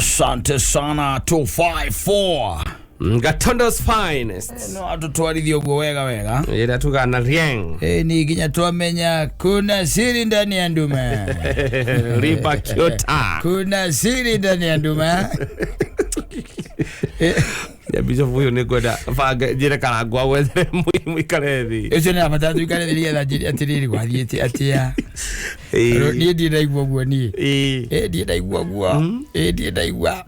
Asante sana 254. Gatondo's finest. No atutwarithie ũguo wega wega. Ĩrĩa tugana rieng. Ni nginya twamenya kuna siri ndani ya nduma. Riba Kyota. Kuna siri ndani ya nduma. Ya bishop huyu nĩ ngwenda bange njĩre karangwa gwethere mũikare thĩ. Ũcio nĩ abatara tuikare thĩ nĩgetha njĩre atĩrĩrĩ gwathiĩte atĩa. Niĩ ndirĩ ndaigua ũguo niĩ. Ndirĩ ndaigua ũguo. Ndirĩ ndaigua.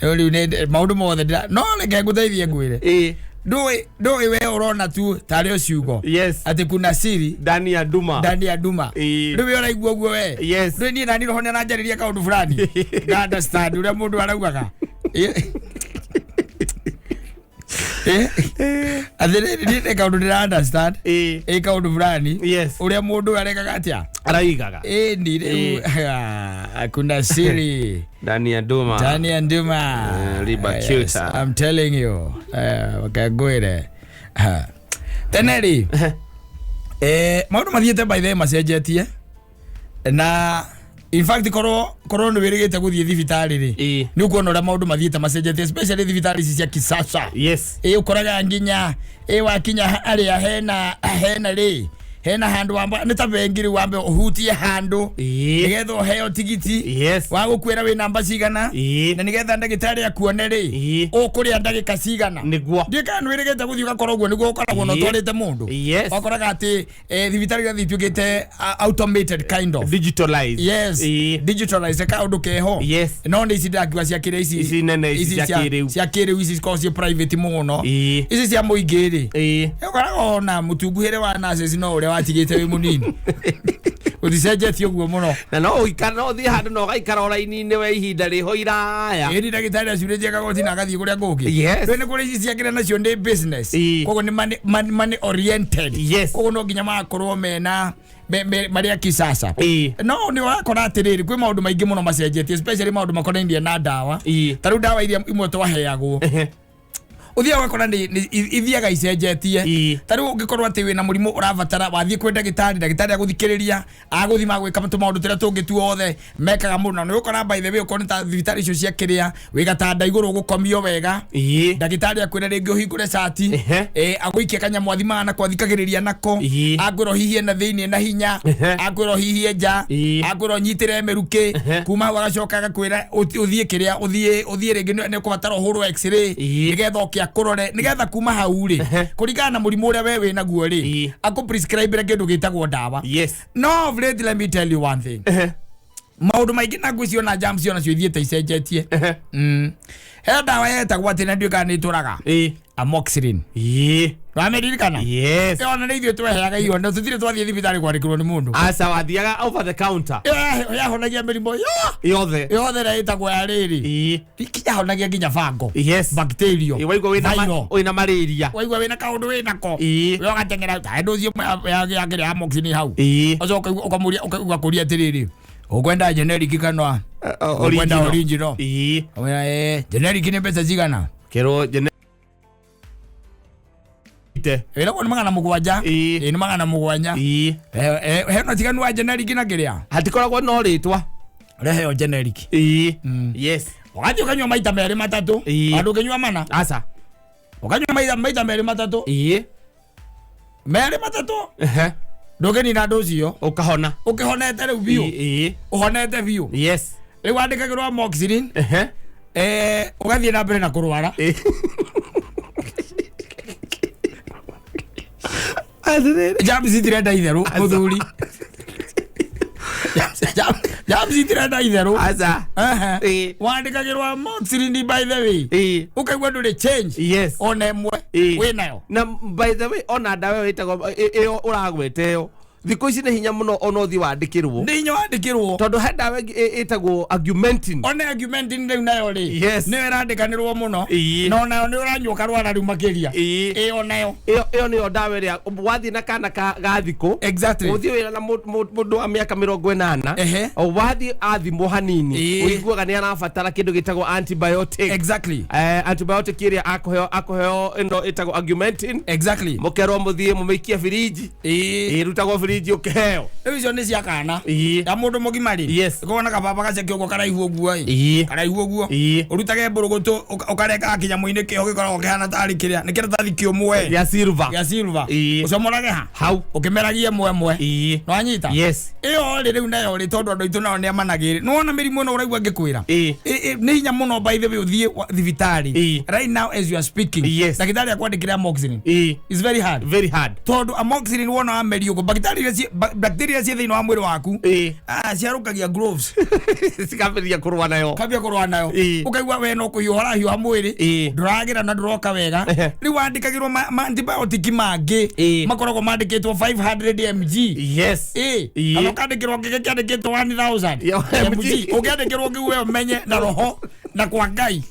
No rĩu maũndũ mothe ndĩra no reke ngũteithie ngwĩre. Ndũĩ we ũrona tu tarĩ o ciugo. Yes. Atĩ kuna siri Ndani ya nduma. ndani ya nduma. Rĩu we ũraigua ũguo we. Rĩu niĩ nani roho nĩaranjarĩria kaũndũ fulani. Nga understand ũrĩa mũndũ araugaga. Atĩrĩrĩ niĩ nĩ kaũndũ ndĩra understand. Ĩ kaũndũ fulani. Ũrĩa mũndũ arekaga atĩa? Araigaga. Ni rĩu kuna siri Ndani ya nduma. ndani ya nduma. Riba Yes, Kyota. I'm telling you. Wakangwĩre. Tene rĩ, maũndũ mathiĩte by the way macenjetie na in fact korwo nĩ wĩrĩgĩte gũthiĩ thibitarĩ rĩ, nĩ ũkuona ũrĩa maũndũ mathiĩte macenjetie, especially thibitarĩ ici cia kisasa. Ũkoraga nginya wakinya harĩa hena rĩ, hena handũ wamba nĩ ta bengi rĩu wambe ũhutie handũ nĩgetha ũheo tigiti wa gũkwĩra wĩ namba cigana, na nĩgetha ndagĩtarĩ akuone rĩ, ũkũrĩa ndagĩka cigana. Nĩguo. Ndiũĩ kana nĩ wĩrĩgĩte gũthiĩ ũgakora ũguo nĩguo ũkoragwo na ũtwarĩte mũndũ. Wakoraga atĩ thibitarĩ iria ituĩkĩte automated kind of. Digitalized. Yes. Digitalized kaũndũ keho. No nĩ ici ndĩrakiuga cia kĩrĩa ici Ici nene ici cia kĩrĩu. cia kĩrĩu ici cikoragwo ciĩ private mũno. Ici cia mũingĩ rĩ, ũkoraga ona mũtunguhĩre wa nurses no ũrĩa watigĩte wĩ mũnini. Ũticenjetie ũguo mũno. Na no ũikare, no ũthiĩ handũ na ũgaikara o raini-inĩ we ihinda rĩho iraya. Ĩni ndagĩtarĩ acurĩtie kagoti na agathiĩ kũrĩa kũngĩ. Rĩu nĩ kũrĩ ici cia kĩrĩa nacio nĩ business. Koguo nĩ money oriented. Koguo no nginya magakorwo mena marĩa kisasa. No nĩ ũrakora atĩrĩrĩ, kwĩ maũndũ maingĩ mũno macenjetie, especially maũndũ makonainie na ndawa. Ta rĩu ndawa iria imwe twaheagwo. Ũthiaga ũgakora nĩ ithiaga icenjetie. Ta rĩu ũngĩkorwo atĩ wĩna mũrimũ ũrabatara, wathiĩ kwĩ ndagĩtarĩ, ndagĩtarĩ agũthikĩrĩria, agũthima agwĩka tũmaũndũ tũrĩa tũngĩ tuothe mekaga mũno. Na nĩ ũkora by the way, ũkorwo nĩ ta thibitarĩ icio cia kĩrĩa, wĩ gatanda igũrũ ũgũkomio wega. Ndagĩtarĩ akwĩra rĩngĩ ũhingũre cati, agũikie kanyamũ athimaga nako, athikagĩrĩria nako, akwĩra ũhihie na thĩiniĩ na hinya, akwĩra ũhihie nja, akwĩra ũnyitĩre mĩrukĩ, kuma hau agacoka agakwĩra ũthiĩ kĩrĩa, ũthiĩ rĩngĩ nĩ ũkũbatara ũhũrwo x-ray, nĩgetha oke akũrore, nĩgetha kuma hau rĩ, kũringana na mũrimũ ũrĩa we wĩnaguo rĩ, akũ prescribe kĩndũ gĩtagwo ndawa. No, Fred, let me tell you one thing. Maũndũ maingĩ na ngwĩciria ona germs onacio ithiĩte icenjetie. He ndawa yetagwo atĩ na ndiũĩ kana nĩ ĩtũraga. Amoxicillin. Wamĩririkana? Yes. Ĩyo ona nĩ ithuĩ tweheaga iyo, na tũtirĩ twathiĩ thibitarĩ kwandĩkĩrwo nĩ mũndũ. Aca, wathiaga over the counter. Ĩyo yahonagia mĩrimũ yothe. Yothe ĩrĩa ĩtagwo ya rĩrĩ. Yahonagia nginya fungal. Bacterial. Waigua Viral. wĩna malaria. Waigua wĩna kaũndũ wĩnako. We ũgateng'era, ta ndũ ũcio ya kĩrĩa amoxicillin hau. Ũcoka ũkamũria, ũgakũria atĩrĩrĩ, ũkwenda generic kana ũkwenda Original. original? Ũkamwĩra, generic nĩ mbeca cigana? Kerwo generic. Ĩragwo nĩ 700. Nĩ 700. Hena ũtiganu wa generic na kĩrĩa? Hatikoragwo no rĩtwa. Ũreheo generic. Ũgathiĩ ũkanyua maita merĩ matatũ. Handũ ũkĩnyua mana. Aca. Ũkanyua maita merĩ matatũ. Merĩ matatũ. Ndũngĩnina andũ ũcio. Ũkahona. Ũkĩhonete rĩu biũ. Ũhonete biũ. Rĩu wandĩkagĩrwo amoxicillin. Ũgathiĩ na mbere na kũrwara. Germs itirenda itherũ, mũthuri. Germs itirenda itherũ. Aca. Wandĩkagĩrwo amoxicillin by the way. Ũkaigua ndũrĩ change. Ona ĩmwe wĩnayo. Na by the way, ona ndawa ĩyo ĩtagwo ĩyo ũragweta ĩyo, thikũ ici nĩ hinya mũno ona ũthiĩ wandĩkĩrwo. Nĩ hinya wandĩkĩrwo. Tondũ he ndawa ĩngĩ ĩtagwo Augmentin. Ona Augmentin rĩu nayo rĩ, nĩyo ĩrandĩkanĩrwo mũno. Na onayo nĩ ũranyua ũkarwara rĩu makĩria. Onayo. Ĩyo nĩyo ndawa ĩrĩa wathiĩ na kana ga thikũ. Ũthiĩ wĩra na mũndũ wa mĩaka 80. O wathiĩ athimwo hanini. Ũiguaga nĩ arabatara kĩndũ gĩtagwo antibiotic. Antibiotic ĩrĩa akũheo ĩno ĩtagwo Augmentin. Mũkerwo mũthiĩ mũmĩikie birinji. Ĩrutagwo birinji. Ciringi ũkĩheo. Rĩu icio nĩ cia kana. Ĩĩ. Ya mũndũ mũgima rĩ. Yes. Ĩkoragwo na kababa gaceke ũguo karaihu ũguo ĩ. Ĩĩ. Karaihu ũguo. Ĩĩ. Ũrutage mbũrũgũtũ ũkarengaga kĩnyamũ-inĩ kĩho gĩkoragwo kĩhana tarĩ kĩrĩa. Nĩ kĩratathi kĩũmũ we. Gĩa silver. Gĩa silver. Ĩĩ. Ũcomorage ha? Hau. Ũkĩmeragie ĩmwe ĩmwe. Ĩĩ. Nĩwanyita? Yes. Ĩyo rĩ rĩu nayo rĩ tondũ andũ aitũ nao nĩ amanagĩrĩ. Nĩwona mĩrimũ ĩno ũraigua ngĩkwĩra? Ĩĩ. Nĩ hinya mũno by the way ũthiĩ thibitarĩ. Ĩĩ. Right now as you are speaking. Yes. Ndagĩtarĩ akwandĩkĩre amoxicillin. Ĩĩ. It's very hard. Very hard. Tondũ amoxicillin wona wameria ũguo bacteria iria bacteria ciĩ thĩinĩ wa mwĩrĩ waku. Ĩĩ. Ah, ciarũkagia gloves. Cikambĩrĩria kũrũa nayo. Kambia kũrũa nayo. Ĩĩ. Ũkaigua we no kũhiũha ũrahiũha mwĩrĩ. Ĩĩ. Ndũragĩra na ndũroka wega. Ehe. Rĩu wandĩkagĩrwo ma antibiotic mangĩ. Ĩĩ. Makoragwo mandĩkĩtwo 500 mg. Yes. Ĩĩ. Ĩĩ. Kana ũkandĩkĩrwo kĩngĩ kĩandĩkĩtwo 1000 Ya, mg. MG. Ũngĩandĩkĩrwo kĩu we ũmenye na roho na kwa Ngai.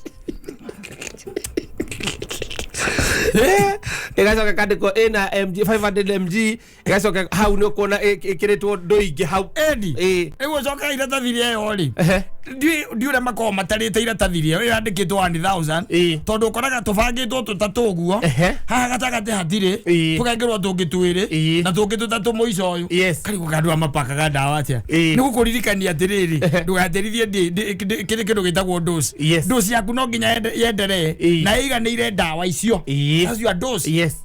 Ĩgacoka ĩkandĩkwo ĩna mg 500 mg ĩgacoka hau nĩ ũkuona ĩkĩrĩtwo ndũ ingĩ hau. Edi. Ĩĩ. Rĩu ũcokaga iratathi rĩa ĩyo rĩ. Ehe. Ndiũ ũrĩa makoragwo matarĩte iratathi rĩo ĩyo yandĩkĩtwo 1000 Ĩĩ. tondũ ũkoraga tũbangĩtwo tũtatũ ũguo Ehe. haha gatagatĩ hatirĩ Ĩĩ. tũgekĩrwo tũngĩ twĩrĩ Ĩĩ. na tũngĩ tũtatũ mũico ũyũ Yes. karigũ kandũ a mapakaga ndawa atĩa Ĩĩ. nĩ gũkũririkania atĩrĩrĩ Ehe. ndũgaterithie kĩrĩ kĩndũ gĩtagwo dose Yes. dose yaku no nginya yenderee Ĩĩ. na ĩiganĩire ndawa icio Ĩĩ. That's your dose Yes.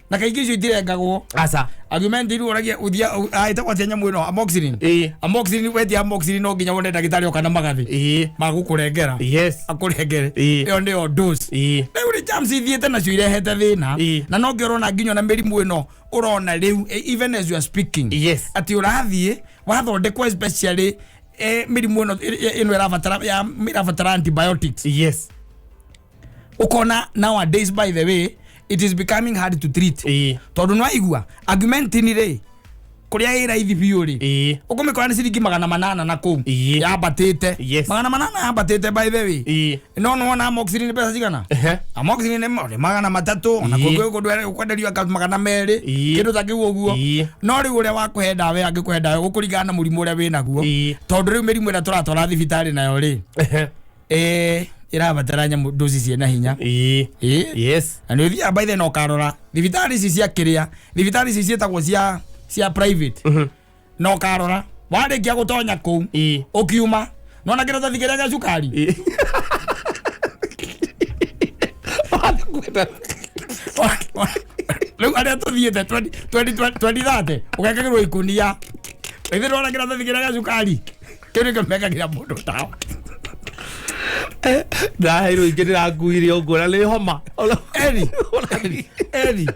na kaingĩ icio itirengagwo Aca. argument rĩu ũragia ũthia ĩtagwo atĩa nyamũ ĩno amoxicillin Ĩĩ. amoxicillin wetia amoxicillin no nginya wone ndagĩtarĩ oka na magathĩ Ĩĩ. magũkũrengera Yes. akũrengere Ĩĩ. ĩyo nĩyo dose Ĩĩ. rĩu rĩ germs ithiĩte nacio irehete thĩna Ĩĩ. na no ngĩ ũrona nginya na mĩrimũ ĩno ũrona rĩu even as you are speaking Yes. atĩ ũrathiĩ wathondekwo especially mĩrimũ ĩno ĩno ĩrabatara ya ĩrabatara antibiotics Yes. ũkona nowadays by the way it is becoming hard to treat Ĩĩ. tondũ nĩwaigua augmentin rĩ kũrĩa ĩ raithi biũ rĩ Ĩĩ. ũkũmĩkora nĩ ciringi 800 na kũu Ĩĩ. yambatĩte Yes. 800 yambatĩte by the way Ĩĩ. no nĩwona amoxicillin nĩ mbeca cigana Ehe. amoxicillin nĩ 300 ona Ĩĩ. kũngĩ kũndũ ũkwenderio anga 200 Ĩĩ. kĩndũ ta kĩu ũguo Ĩĩ. no rĩu ũrĩa wakũhe ndawa ĩyo angĩkũhe ndawa ĩyo gũkũringana na mũrimũ ũrĩa wĩnaguo Ĩĩ. tondũ rĩu mĩrimũ ĩrĩa tũratwara thibitarĩ nayo rĩ Ehe. ĩrabatara nyamũ dosi ciĩna hinya Ĩĩ. Ĩĩ. Yes. Na nĩ ũthiaga by the way na ũkarora thibitarĩ ici cia kĩrĩa thibitarĩ ici ciĩtagwo cia private na ũkarora warĩkia gũtonya kũu Ĩĩ. ũkiuma nona kĩratathi kĩrĩa gĩa cukari Ĩĩ. Wathiĩ kwenda. Rĩu arĩa tũthiĩte 2030 ũgekagĩrwo ikũnia ithe ndona kĩratathi kĩrĩa gĩa cukari kĩu nĩkĩo mekagĩra mũndũ ndawa Ndaheirwo ingĩ ndĩrakuire ũguo na nĩ homa. Eri eri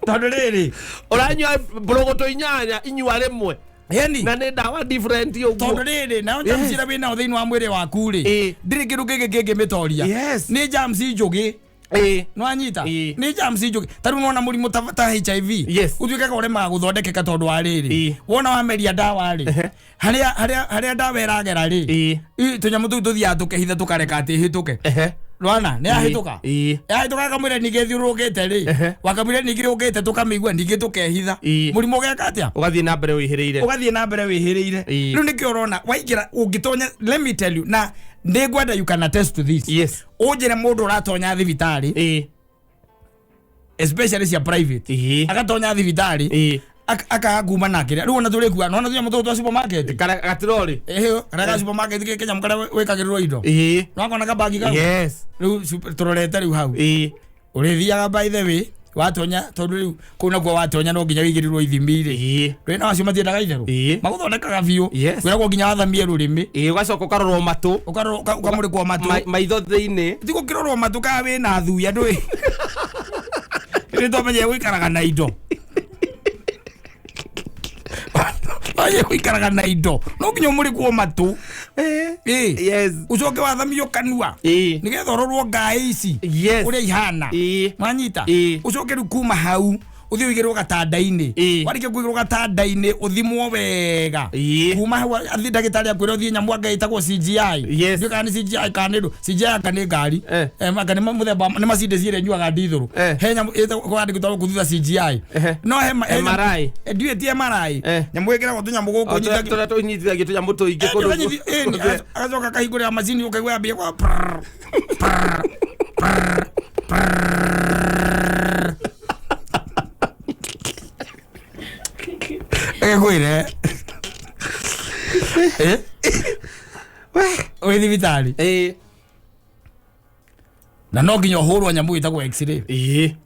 tondũ rĩrĩ Ũranyua mbũrũgũtũ inyanya inyua rĩmwe. yani Na nĩ ndawa different ũguo. tondũ rĩrĩ nayo germs iria wĩnao thĩinĩ wa mwĩrĩ waku rĩ Ĩĩ. ndĩrĩ kĩndũ kĩngĩ kĩngĩmĩtoria Yes. nĩ germs njũgĩ Ĩĩ. nĩwanyita Ĩĩ. nĩ germs njũgĩ ta rĩu nĩwona mũrimũ ta HIV Yes. ũtuĩkaga ũremaga gũthondekeka tondũ wa rĩrĩ Ĩĩ. wona wameria ndawa rĩ harĩa harĩa harĩa ndawa ĩragera rĩ Ĩĩ. Tũnyamũ tũu tũthiaga tũkehitha tũkareka atĩ ĩhĩtũke Ehe. rwana nĩ yahĩtũka Ĩĩ. yahĩtũka kamwĩra ningĩ ĩthiũrũrũkĩte rĩ Ehe. wakamwĩra ningĩ yũkĩte tũkamĩigua ningĩ tũkehitha Ĩĩ. mũrimũ ũgeka atĩa Ũgathiĩ na mbere wĩhĩrĩire. ũgathiĩ na mbere wĩhĩrĩire Ĩĩ. rĩu nĩkĩo ũrona waingĩra ũngĩtonya let me tell you na nĩngwenda you can attest to this Yes. ũnjĩre mũndũ ũratonya thibitarĩ Ĩĩ. especially cia private Ĩĩ. agatonya thibitarĩ Ĩĩ. Akaga kuma na kĩrĩa rĩu ona tũrĩkua nona tũnyamũ tũtũ twa supermarket Gatirori. ĩhĩ karĩa ga supermarket gĩ kĩnyamũ karĩa wĩkagĩrĩrwo indo Ĩĩ. nĩwakona kabagi kau Yes. rĩu tũrorete rĩu hau Ĩĩ. ũrĩthiaga by the way watonya tondũ rĩu kũu nakuo watonya no nginya wĩigĩrĩrwo ithimi rĩ Ĩĩ. rĩ na acio matiendaga itherũ Ĩĩ. magũthondekaga biũ Yes. wĩragwo nginya wathamie rũrĩmĩ Ĩĩ ũgacoka ũkarorwo matũ. Ũkamũrĩkwo matũ Maitho thĩinĩ. ti gũkĩrorwo matũ kana wĩna thuya ndũĩ nĩ twamenyere gũikaraga na indo twamenyere gũikaraga na indo no nginya ũmũrĩkwo matũ Ĩĩ. Yes. ũcoke wathamio kanua Ĩĩ. nĩgetha ũrorwo ngaĩ ici Yes. ũrĩa ihana Ĩĩ. wanyita Ĩĩ. ũcoke rĩu kuma hau ũthiĩ ũigĩrwo gatanda-inĩ Ĩĩ. warĩkia kũigĩrwo gatanda-inĩ ũthimwo wega Ĩĩ. kuma hau athiĩ ndagĩtarĩ akwĩre ũthiĩ nyamũ anga ĩtagwo CGI Yes. ndiũĩ kana nĩ CGI kana nĩ ndũ CGI anga nĩ ngari Eh. Anga nĩ mũthemba nĩ macindĩ ĩrĩa nyuaga ndithũrũ Eh. he nyamũ ĩtagwo kwandĩkĩtwo gũkũ thutha CGI Ehe. no he MRI. Ndiũĩ ti MRI Eh. nyamũ ĩkĩragwo tũnyamũ gũkũ nyitagio Tũrĩa tũnyitithagio tũnyamũ tũingĩ kũndũ. agacoka akahingũrĩra macini ũkaigua yambia kwa prrr, prrr, prrr, prrr. Ngwĩre Eh? Wĩ thibitarĩ Na no nginya ũhũrwo nyamũ ĩtagwo x-ray.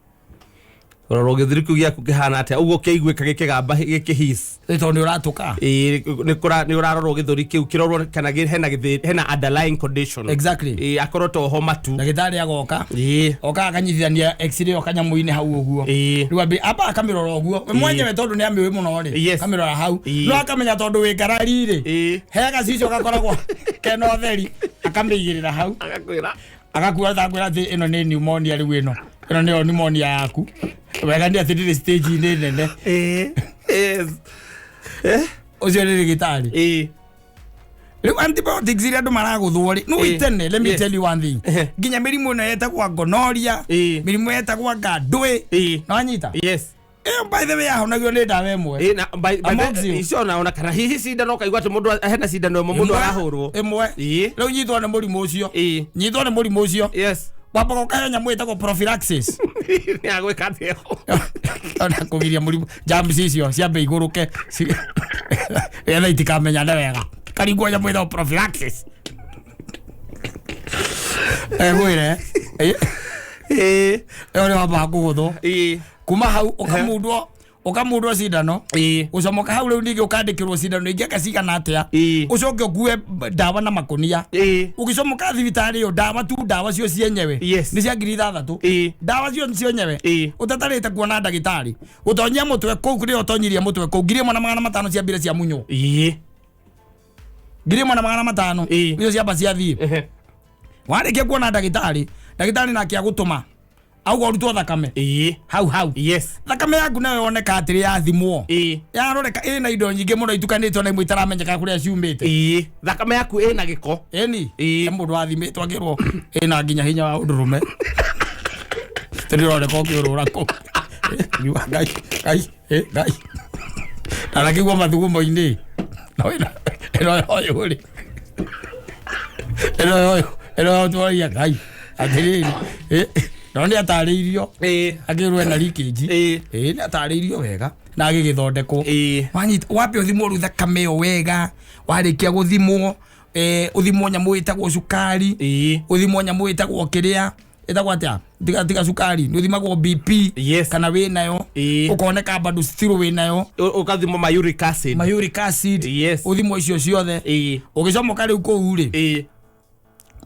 Rora gĩthũri kĩu gĩaku kĩhana atĩa ũguo kĩaiguĩka gĩkĩgamba gĩkĩhis. Ĩ, tondũ nĩ ũratũka. Ĩĩ, nĩ ũrarorwo gĩthũri kĩu kĩrorwo kana hena underlying condition. Exactly. Ĩĩ, akorwo to homa tu. Ndagĩtarĩ agoka oka akanyitithania x-ray o kanyamũ-inĩ hau ũguo. Rĩu ambi amba akamĩrora ũguo we mwenyewe tondũ nĩ amĩũĩ mũno rĩ, akamĩrora hau. No akamenya tondũ wĩ ngarari rĩ, he gacicio gakoragwo kena ũtheri, akamĩigĩrĩra hau. Agakwĩra. Agakuoya takwĩra atĩ ĩno nĩ pneumonia, rĩu ĩno nĩyo pneumonia yaku, wega nĩ atĩ ndĩrĩ stage-inĩ nene. Ĩĩ, yes. Ũcio nĩ ndagĩtarĩ. Rĩu antibiotics iria andũ maragũthwo rĩ, no itene, let me tell you one thing, nginya mĩrimũ ĩno yetagwo gonorrhea, mĩrimũ yetagwo ngandũĩ, nĩwanyita? Yes. Ĩyo by the way yahonagio nĩ ndawa ĩmwe. Ĩĩ, na by the Amoxil. icio ona kana hihi cindano, ũkaigua atĩ mũndũ hena cindano ĩmwe mũndũ arahũrwo. Ĩmwe. Rĩu nyitwo nĩ mũrimũ ũcio, nyitwo nĩ mũrimũ ũcio, wambaga ũkaheo nyamũ ĩtagwo prophylaxis. Nĩ agwĩka atĩa? Ona kũgiria mũrimũ, germs icio ciambe igũrũke nĩgetha itikamenyane wega, karingwo nyamũ ĩtagwo prophylaxis. Ngwĩre ĩyo nĩ wambaga kũgũthwo. Kuma hau ũkamundwo cindano. Gũcomoka hau rĩu ningĩ ũkandĩkĩrwo cindano ingĩ anga cigana atĩa. Ũcoke ũkue ndawa na makũnia. Ũgĩcomoka thibitarĩ ĩyo, ndawa tu, ndawa cio cienyewe nĩ cia 6,000. Ndawa cio cienyewe, ũtatarĩte kuona ndagĩtarĩ, gũtonyia mũtwe kũu, kũrĩa ũtonyirie mũtwe kũu, 1,500 ciambire cia munywo. 1,500. Icio ciamba ciathiĩ. Warĩkia kuona ndagĩtarĩ, ndagĩtarĩ nake agũtũma auga ũrutwo thakame hau hau. Thakame yaku nayo yoneka atĩrĩ, yathimwo, yaroreka ĩna indo nyingĩ mũno itukanĩtio na imwe itaramenyeka kũrĩa ciumĩte. Thakame yaku ĩna gĩko. Ĩni. He mũndũ wathimĩtwo akĩrwo ĩna nginya hinya wa ũndũrũme, tũrĩroneka ũkĩũrũra kũu. Ngiuga, Ngai, Ngai, Ngai, na nakĩigua mathugumo-inĩ no ĩno yoyũ rĩ, ĩno yoyũ, ĩno yoyũ, tworia Ngai atĩrĩrĩ, no nĩ atarĩirio, akĩrwo ena leakage. Nĩ atarĩirio wega na agĩgĩthondekwo. Wanyita wambe ũthimwo rĩu thakame ĩyo wega, warĩkia gũthimwo, ũthimwo nyamũ ĩtagwo cukari, ũthimwo nyamũ ĩtagwo kĩrĩa ĩtagwo atĩa, tiga cukari, nĩ ũthimagwo BP, kana wĩ nayo, ũkoneka bado still wĩ nayo. Ũkathimwo ma uric acid. Ma uric acid. Ũthimwo icio ciothe. Ũgĩcomoka rĩu kũu rĩ,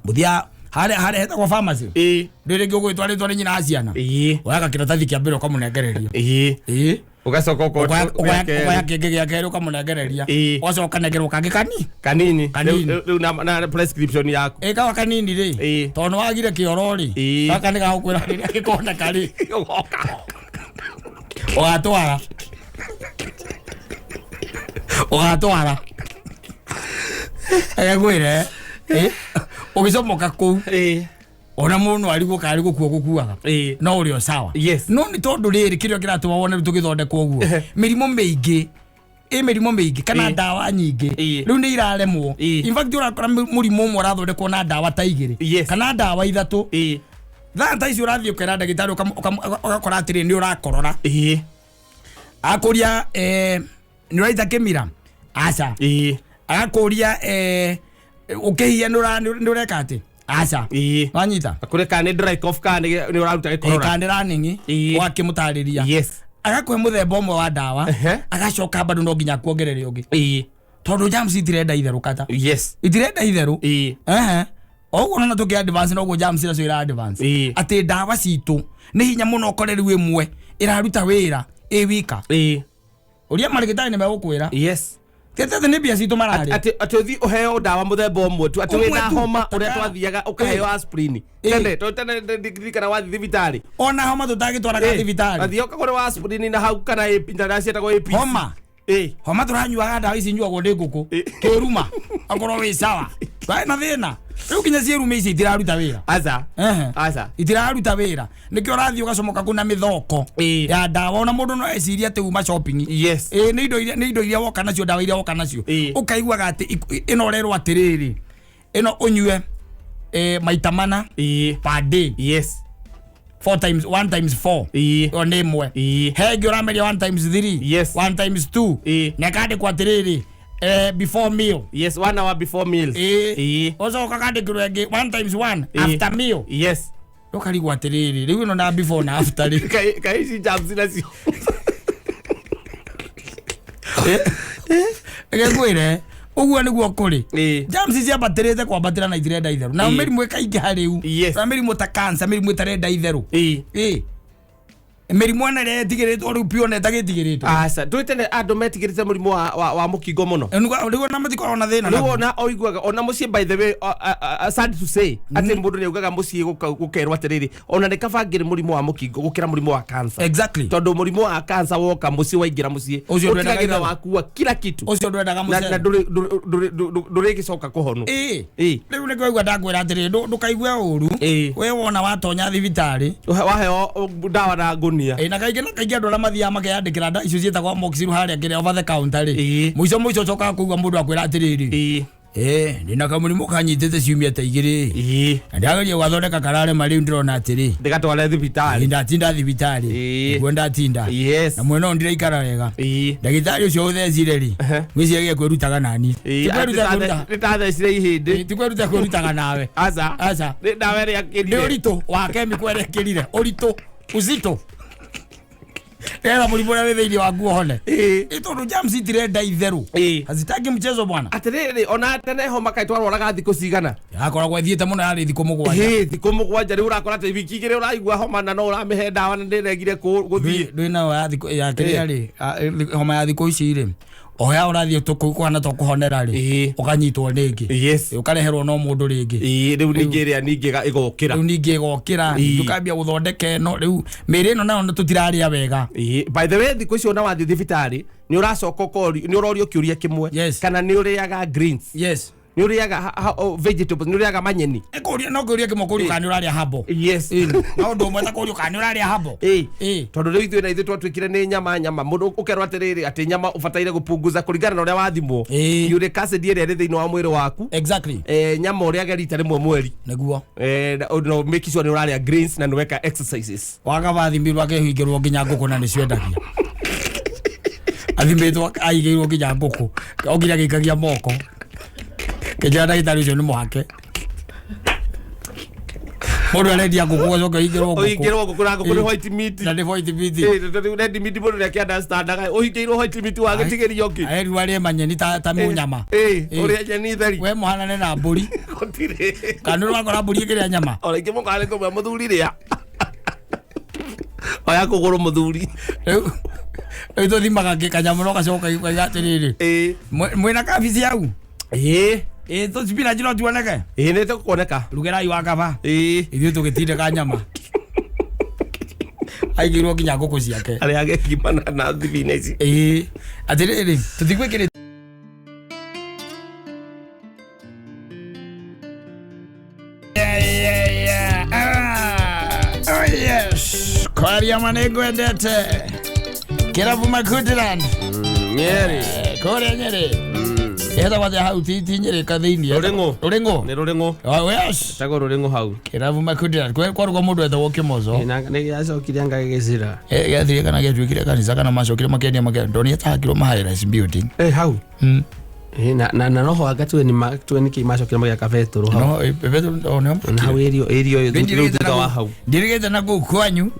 mũthia harĩa hetagwo pharmacy, rĩ rĩngĩ ũgwĩtwarĩtwo nĩ nyina wa ciana, woyaga kĩratathi kĩa mbere ũkamũnengereria. Ũgacoka Ũkoya kĩngĩ gĩa kerĩ ũkamũnengereria. Ũgacoka ũkanengerwo kangĩ kani Kanini. Kanini. Rĩu na prescription yaku. Ĩkawa kanini rĩ, tondũ nĩ wagire kĩoro rĩ, gaka nĩ gagũkwĩra rĩrĩa gĩkoneka rĩ, Ũgoka. Ũgatwara ngwĩre, ũgĩcomoka kũu, ona mũndũ arigwo karĩ gũkua gũkuaga, no ũrĩ o sawa. No nĩ tondũ rĩrĩ, kĩrĩa kĩratũma wone rĩu tũgĩthondekwo ũguo, mĩrimũ mĩingĩ, mĩrimũ mĩingĩ kana ndawa nyingĩ rĩu nĩ iraremwo. In fact ũrakora mũrimũ ũmwe ũrathondekwo na ndawa ta igĩrĩ kana ndawa ithatũ. Thaa ta icio ũrathiĩ ũkera ndagĩtarĩ, ũgakora atĩrĩ, nĩ ũrakorora, akũria, nĩ ũraita kĩmira? Aca. Agakũria, ũkĩhia nĩ ũreka atĩ? Aca. Wanyita? Akũrĩ kana nĩ dry cough, kana nĩ ũraruta gĩkorora. Kana nĩ running. Ũgakĩmũtarĩria, agakũhe mũthemba ũmwe wa ndawa. Agacoka bado no nginya akuongerere ũngĩ, tondũ germs itirenda itherũ kata, itirenda itherũ. Ehe, oguo nona tũkĩ advance, noguo germs nacio ira advance, atĩ ndawa citũ nĩ hinya mũno ũkore rĩu ĩmwe ĩraruta wĩra ĩ wika. Ũria marĩgĩtarĩ nĩ megũkwĩra. Tete nĩ mbia citũ mararĩa. Atĩ ũthiĩ ũheo ndawa mũthemba ũmwe tu, atĩ Ũmwe wĩna tu. homa ũrĩa twathiaga ũkaheo aspirin tene, tondũ tene ndirikana wathiĩ thibitarĩ, Ona homa tũtagĩtwaraga thibitarĩ. Wathiĩ ũkagũrĩrwo aspirin na hau kana AP, ndawa ciĩtagwo APC. Homa. Homa tũranyuaga ndawa ici nyuagwo nĩ ngũkũ kĩruma, akorwo wĩ sawa, ndwarĩ na thĩna. Rĩu nginya ciĩrume ici itiraruta wĩra. Aca. Ehe. Aca. Itiraruta wĩra, nĩkĩo ũrathiĩ ũgacomoka kuna mĩthoko ya ndawa, ona mũndũ no ecirie atĩ uma shopping. Ĩ nĩ indo iria woka nacio, ndawa iria woka nacio, ũkaiguaga atĩ ĩno ũrerwo atĩrĩrĩ, ĩno ũnyue maita mana per day. 4 times 1 times 4. Ĩyo nĩ ĩmwe. He ĩngĩ ũrameria 1 times 3. 1 times 2. Na ĩkandĩkwo atĩrĩrĩ, before meal. Yes, 1 hour before meals. Ũcoka ũkandĩkĩrwo ĩngĩ 1 times 1 after meal. Ũkarigwo atĩrĩrĩ, rĩu ĩno na before na after rĩ. Kaĩ ici germs nacio. Reke ngwĩre, ũguo nĩguo kũrĩ. Germs ciambatĩrĩte kwambatĩra na itirenda itherũ. Na mĩrimũ ĩkaingĩha rĩu. Na mĩrimũ ta cancer, mĩrimũ ĩtarenda itherũ. Mĩrimũ ona ĩrĩa ĩtigĩrĩtwo rĩu biũ ona ĩtagĩtigĩrĩtwo. Aca, ndũĩ tene andũ metigĩrĩte mũrimũ wa mũkingo mũno. Rĩu ona matikoragwo na thĩna Rĩu naguo. ona oiguaga, ona mũciĩ by the way, sad to say, atĩ mũndũ nĩ augaga mũciĩ gũkerwo atĩrĩrĩ, ona nĩ kaba ngĩrĩ mũrimũ wa mũkingo gũkĩra mũrimũ wa cancer. Tondũ mũrimũ wa cancer woka mũciĩ waingĩra mũciĩ, Ũcio ndwendaga ũtigagĩrĩra itherũ. wakua kila kitu. Ũcio ndwendaga Na mũcere. ndũrĩgĩcoka kũhonwo. Rĩu nĩkĩo waigua ndakwĩra atĩrĩrĩ, ndũkaigue ũru. We wona watonya thibitarĩ. Waheo ndawa na ngũnia. Na kaingĩ na kaingĩ andũ arĩa mathiaga makeyandĩkĩra ndawa icio ciĩtagwo amoxicillin harĩa kĩrĩa over the counter rĩ. Mũico mũico ũcokaga kũigua mũndũ akwĩra atĩrĩrĩ. Ndĩna kamũrimũ kanyitĩte ciumia ta igĩrĩ. Na ndĩrageria gũgathondeka kararema rĩu ndĩrona atĩrĩ. Ndĩgatware thibitarĩ. Ndatinda thibitarĩ. Nĩguo ndatinda. Na mwena ũyũ ndiraikara wega. Ndagĩtarĩ ũcio ũthecire rĩ, ngwĩciria kwĩrutaga nani. Ti kwĩruta kwĩruta. Nĩtathecire ihĩndĩ. Ti kwĩruta kwĩrutaga nawe. Aca. Aca. Nĩ ndawa ĩrĩa Nĩ akĩrire. ũritũ wa kemiko ĩrĩa ĩkĩrire. Ũritũ. Uzito. Nĩgetha mũrimũ ũrĩa wĩ thĩinĩ waku ũhone. Tondũ germs itirenda itherũ. Hazitaki mchezo bwana. Atĩrĩrĩ, ona tene homa kaĩ twarwaraga thikũ cigana? Yakoragwo ĩthiĩte mũno yarĩ thikũ mũgwanja. Thikũ mũgwanja rĩu ũrakora atĩ wiki igĩrĩ ũraigua homa na no ũramĩhe ndawa na ndĩregire gũthiĩ. Ndwĩ nayo ya thikũ, ya kĩrĩa rĩ, homa ya thikũ ici rĩ, o ya ũrathiĩ kũhana ta ũkũhonera rĩ, ũkanyitwo rĩngĩ. Ũkareherwo no mũndũ rĩngĩ. Rĩu ningĩ ĩrĩa ningĩ ĩgokĩra. Rĩu ningĩ ĩgokĩra, tũkambia gũthondeka ĩno, rĩu mĩĩrĩ ĩno nayo tũtirarĩa wega. By the way, thikũ icio ona wathiĩ thibitarĩ, nĩ ũracoka ũkorio, nĩ ũrorio kĩũria kĩmwe. Kana nĩ ũrĩaga greens. Nĩ ũrĩaga vegetables, nĩ ũrĩaga manyeni. Kũria, no kũria kĩmwe kũria kana nĩ ũrarĩa habo. No ũndũ ũmwe ta kũria kana nĩ ũrarĩa habo. Tondũ rĩu ithuĩ na ithuĩ twatuĩkire nĩ nyama, nyama. Mũndũ ũkerwo atĩrĩrĩ, atĩ nyama ũbataire gũpunguza kũringana na ũrĩa wathimwo. Uric acid ĩrĩa ĩrĩ thĩinĩ wa mwĩrĩ waku. Nyama ũrĩage rita rĩmwe mweri. Nĩguo. Na make sure nĩ ũrarĩa greens na nĩ weka exercises. Waga wathimirwo akĩhingĩrwo nginya ngũkũ na nĩciendagia. Athimĩtwo aigĩirwo nginya ngũkũ. O nginya agĩikagia moko. Kĩnjĩra ndagĩtarĩ ũcio nĩ mũhake. Mũndũ arendia ngũkũ acoka aigĩrwo ngũkũ. Ũhingĩrwo ngũkũ na ngũkũ nĩ white meat. Na nĩ white meat. Tondũ red meat mũndũ nĩ akĩ-understandaga. Ũhingĩirwo white meat wagĩtigĩrio kĩ? Arerirwo arĩe manyeni ta mũnyama. Ũrĩe nyeni theri. We mũhanane na mbũri. Gũtirĩ. Kana nĩ ũrakora mbũri ĩkĩrĩa nyama? Ona ingĩ mũkarĩ kũmwe mũthuri rĩa. Oya kũgũrũ mũthuri. Rĩu tũthimaga kanyamũ no gacoka gauga atĩrĩrĩ. Mwĩna kabici hau? Tũ spinach no tuoneke? Nĩ tũkuoneka. Rugĩrai wa kaba. Ithuĩ tũgĩtindĩka nyama. Aigĩirwo nginya ngũkũ ciake. Arĩa agĩkima na thibineci. Atĩrĩrĩ, tũtigwĩkĩrĩte Oh yes. Kwaria ma nĩngwendete. Kĩrabu Makudiland. Nyeri. Kũrĩa Nyeri. Ĩhetagwo atĩa hau? Ti Nyeri ka thĩinĩ? Rũrĩng'ũ. Rũrĩng'ũ? Nĩ Rũrĩng'ũ. Oh, yes. Ĩtagwo Rũrĩng'ũ hau. Kĩrabu Makudiland. Kwarugwo mũndũ etagwo Kĩmoco. Nĩ gĩacokire anga gĩgĩcira. Gĩathire kana gĩatuĩkire kanitha kana macokire makĩendia makĩendia. Ndonire ta hakirwo ma high rise building. Hau. Na noho anga tuwe nĩkĩ macokire magĩaka betũrũ hau. No, betũrũ, o, nĩo Na hau ĩrio Ndirigĩte thutha na wa kũu- hau. ndirigĩte na kũu kwanyu.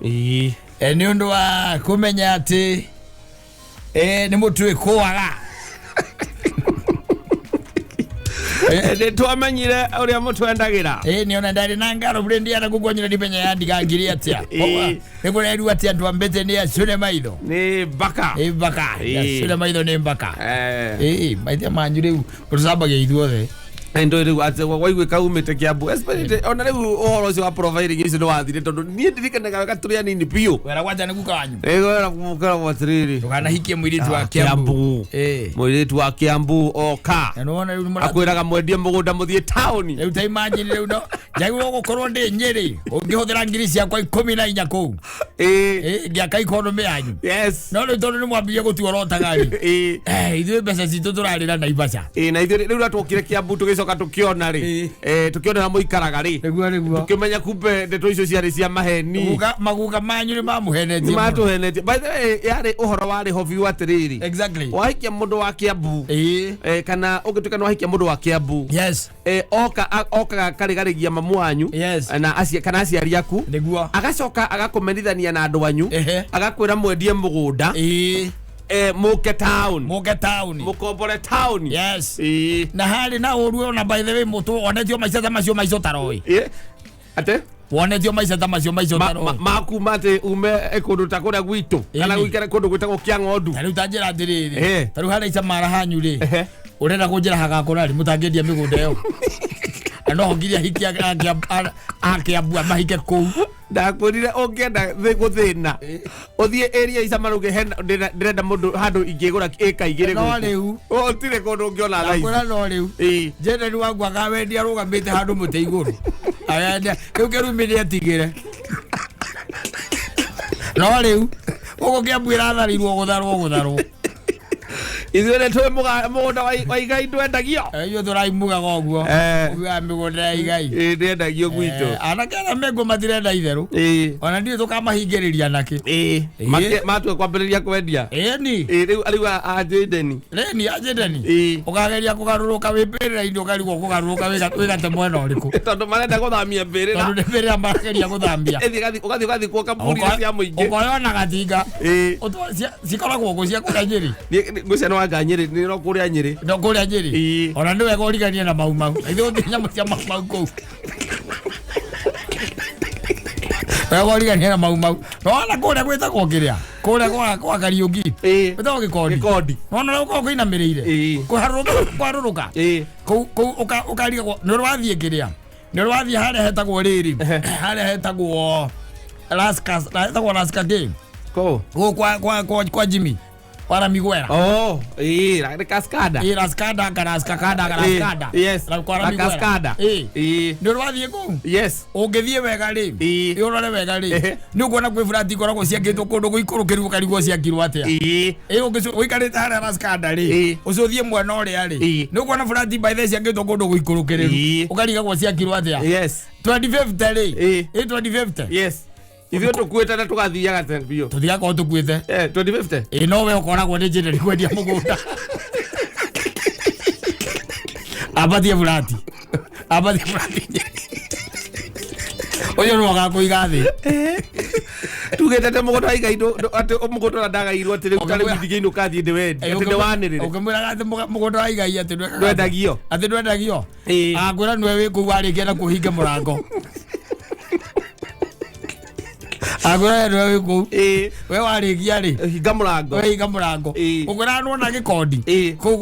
Nĩ ũndũ wa kũmenya atĩ, nĩ mũtĩ wĩkũaga. Nĩ twamenyire ũrĩa mũtwendagĩra. Nĩ ona ndarĩ na ngaro bure ndiana kũu kwanyu na ndimenya yandiga ngiri atĩa. Nĩ kũrerirwo atĩ andũ a mbete nĩ acũre maitho. Nĩ mbaka. Nĩ mbaka. Acũre maitho nĩ mbaka. Maitho manyu rĩu ũtũcambagia ithuothe. Ndo rĩu atĩ waiguĩka umĩte Kiambu. Especially ona rĩu ũhoro ũcio wa profiling ũcio nĩ wathire tondũ niĩ ndirikanaga wega tũrĩ anini biũ. Wera gwanja nĩ guka wanyu. Wera guka atĩrĩrĩ. Ndũkanahikie mũirĩtu wa Kiambu. Kiambu. Mũirĩtu wa Kiambu oka. Na nĩwona rĩu nĩ mũra- Akwĩraga mwendie mũgũnda mũthiĩ taũni. Rĩu ta imagine rĩu no njagĩrĩirwo gũkorwo ndĩ Nyĩrĩ ũngĩhũthĩra ngiri ciakwa ikũmi na inya kũu. Ngĩaka economy yanyu. No rĩu tondũ nĩ mwambirie gũtuorotaga rĩ. Ithuĩ mbeca citũ tũrarĩra Naivasha. Na ithuĩ rĩu rĩrĩa twokire Kiambu tũgĩcoka Tũgĩcoka tũkĩona rĩ, tũkĩona mũikaraga rĩ, Nĩguo, nĩguo. Tũkĩmenya kumbe ndeto icio ciarĩ cia maheni. Maguka manyu nĩ mamũhenetie mũno. Matũhenetie. By the way, yarĩ ũhoro warĩ ho biũ atĩrĩrĩ, wahikia mũndũ wa Kiambu, kana ũngĩtuĩka nĩ wahikia mũndũ wa Kiambu, oka okaga akarĩgarĩgia mamu wanyu, na kana aciari aku, agacoka agakũmenithania na andũ anyu, agakwĩra mwendie mũgũnda, mũke town, Mũke taũni. Mũkombore town. Na harĩ na ũru ona, by the way, mũtũ wonetio maica ta macio maica ũtaroĩ. Ate? Wonetio maica ta macio maica ũtaroĩ. Makuma atĩ ume kũndũ ta kũrĩa gwitũ kana gũikare kũndũ gwĩtagwo Kĩang'ondu. Ta rĩu ta njĩra atĩrĩrĩ, ta rĩu harĩa Icamara hanyu rĩ, ũrenda kũnjĩra hagakũra rĩ mũtangĩendia mĩgũnda ĩyo, na no nginya ahiki a Kĩambu mahike kũu? Ndakwĩrire ũngĩenda gũthĩna ũthiĩ area Icamaruge, ndĩrenda mũndũ handũ ingĩgũra ĩka 2 No gũkũ. rĩu. Gũtirĩ kũndũ ũngĩona thaa ici. Ndakwĩra no rĩu Jeneri wangu akawendia arũgamĩte handũ mũtĩ igũrũ agendia kĩu kĩrumi nĩ etigĩre, no rĩu gũkũ Kĩambu ĩratharirwo gũtharwo gũtharwo. Ithuĩ nĩ tũĩ mũgũnda wa igai ndwendagio. Ithuĩ tũraimugaga ũguo. Ugaga mĩgũnda ya igai. Ĩĩ, ndĩendagio gwitũ. Anake arĩa menguo matirenda itherũ. Ona ndiũĩ tũkamahingĩrĩria nakĩ. Matua kwambĩrĩria kwendia. Ĩni. Ĩĩ, rĩu a Jayden. Rĩni ajendeni. Ũkageria kũgarũrũka wĩ mbĩrĩra-inĩ, ũkarigwo kũgarũrũka wĩgate mwena ũrĩkũ. Tondũ marenda gũthamia mbĩrĩra. Tondũ nĩ mbĩrĩra marageria gũthambia. Ĩthiĩ ũgathiĩ ũgathikwo kaburi-inĩ cia mũingĩ. Ũkoywo na gatinga. Cikoragwo kũ cia kũrĩa Nyĩrĩ? Ngwĩciria nĩ wanga Nyĩrĩ, nĩ no kũrĩa Nyĩrĩ. No kũrĩa Nyĩrĩ. Ona nĩ wega ũriganie na Mau Mau. Ithuĩ gũtirĩ nyamũ cia Mau Mau kũu. Wega ũriganie na Mau Mau. Nona kũrĩa gwĩtagwo kĩrĩa kũrĩa kwa Kariũki, gwĩtagwo Gĩkondi. Gĩkondi. Nona ũrĩa ũkoragwo kũinamĩrĩire, kũharũrũka kwarũrũka kũu kũu ũkarigagwo nĩ ũrĩ wathiĩ kĩrĩa, nĩ ũrĩ wathiĩ harĩa hetagwo rĩrĩ, harĩa hetagwo Laska, hetagwo Laska kĩ? Kũ? Gũkũ kwa Jimmy wa Migwera. Oh, ĩĩ, nĩ Cascada. Ĩ, Laskada karaska kada karaskada. Kwa La Ramiguera. Cascada. Nĩ ũrĩ wathiĩ kũu? Yes. Ũngĩthiĩ wega rĩ, ĩ, ũrore wega rĩ, nĩ ũkuona kwĩ burati ikoragwo ciakĩtwo kũndũ gũikũrũkĩru, ũkarigwo ciakirwo atĩa. Ĩ, ũikarĩte harĩa Laskada rĩ, ũcio ũthiĩ mwena ũrĩa rĩ, nĩ ũkuona burati by the way ciakĩtwo kũndũ gũikũrũkĩrĩru, ũkarigagwo ciakirwo atĩa. 2050 rĩ, ĩ, 2050. Yes, ithuĩ tũkuĩte na tũgathiaga tene biũ. Tũtigakorwo tũkuĩte. 2050. Ĩ, no we ũkoragwo nĩ njĩrĩri kwendia mũgũnda, ambatie burati, ambatie burati, ũcio nĩwe ũgakũiga thĩ. Tugĩte atĩ mũgũnda wa igai atĩ mũgũnda ũrĩa ndagairwo atĩ rĩu tarĩu ithigĩ-inĩ ũkathiĩ ndĩwendie, atĩ ndĩwanĩrĩre. Ũkĩmwĩraga atĩ mũgũnda wa igai atĩ ndwendagio. Atĩ ndwendagio. Akwĩra nĩwe wĩ kũu warĩkia na kũhinga mũrango, akwĩra we nĩwe wĩ kũu, we warĩkia rĩ, hinga mũrango. We hinga mũrango. Ũkwĩra nĩwona Gĩkondi kũu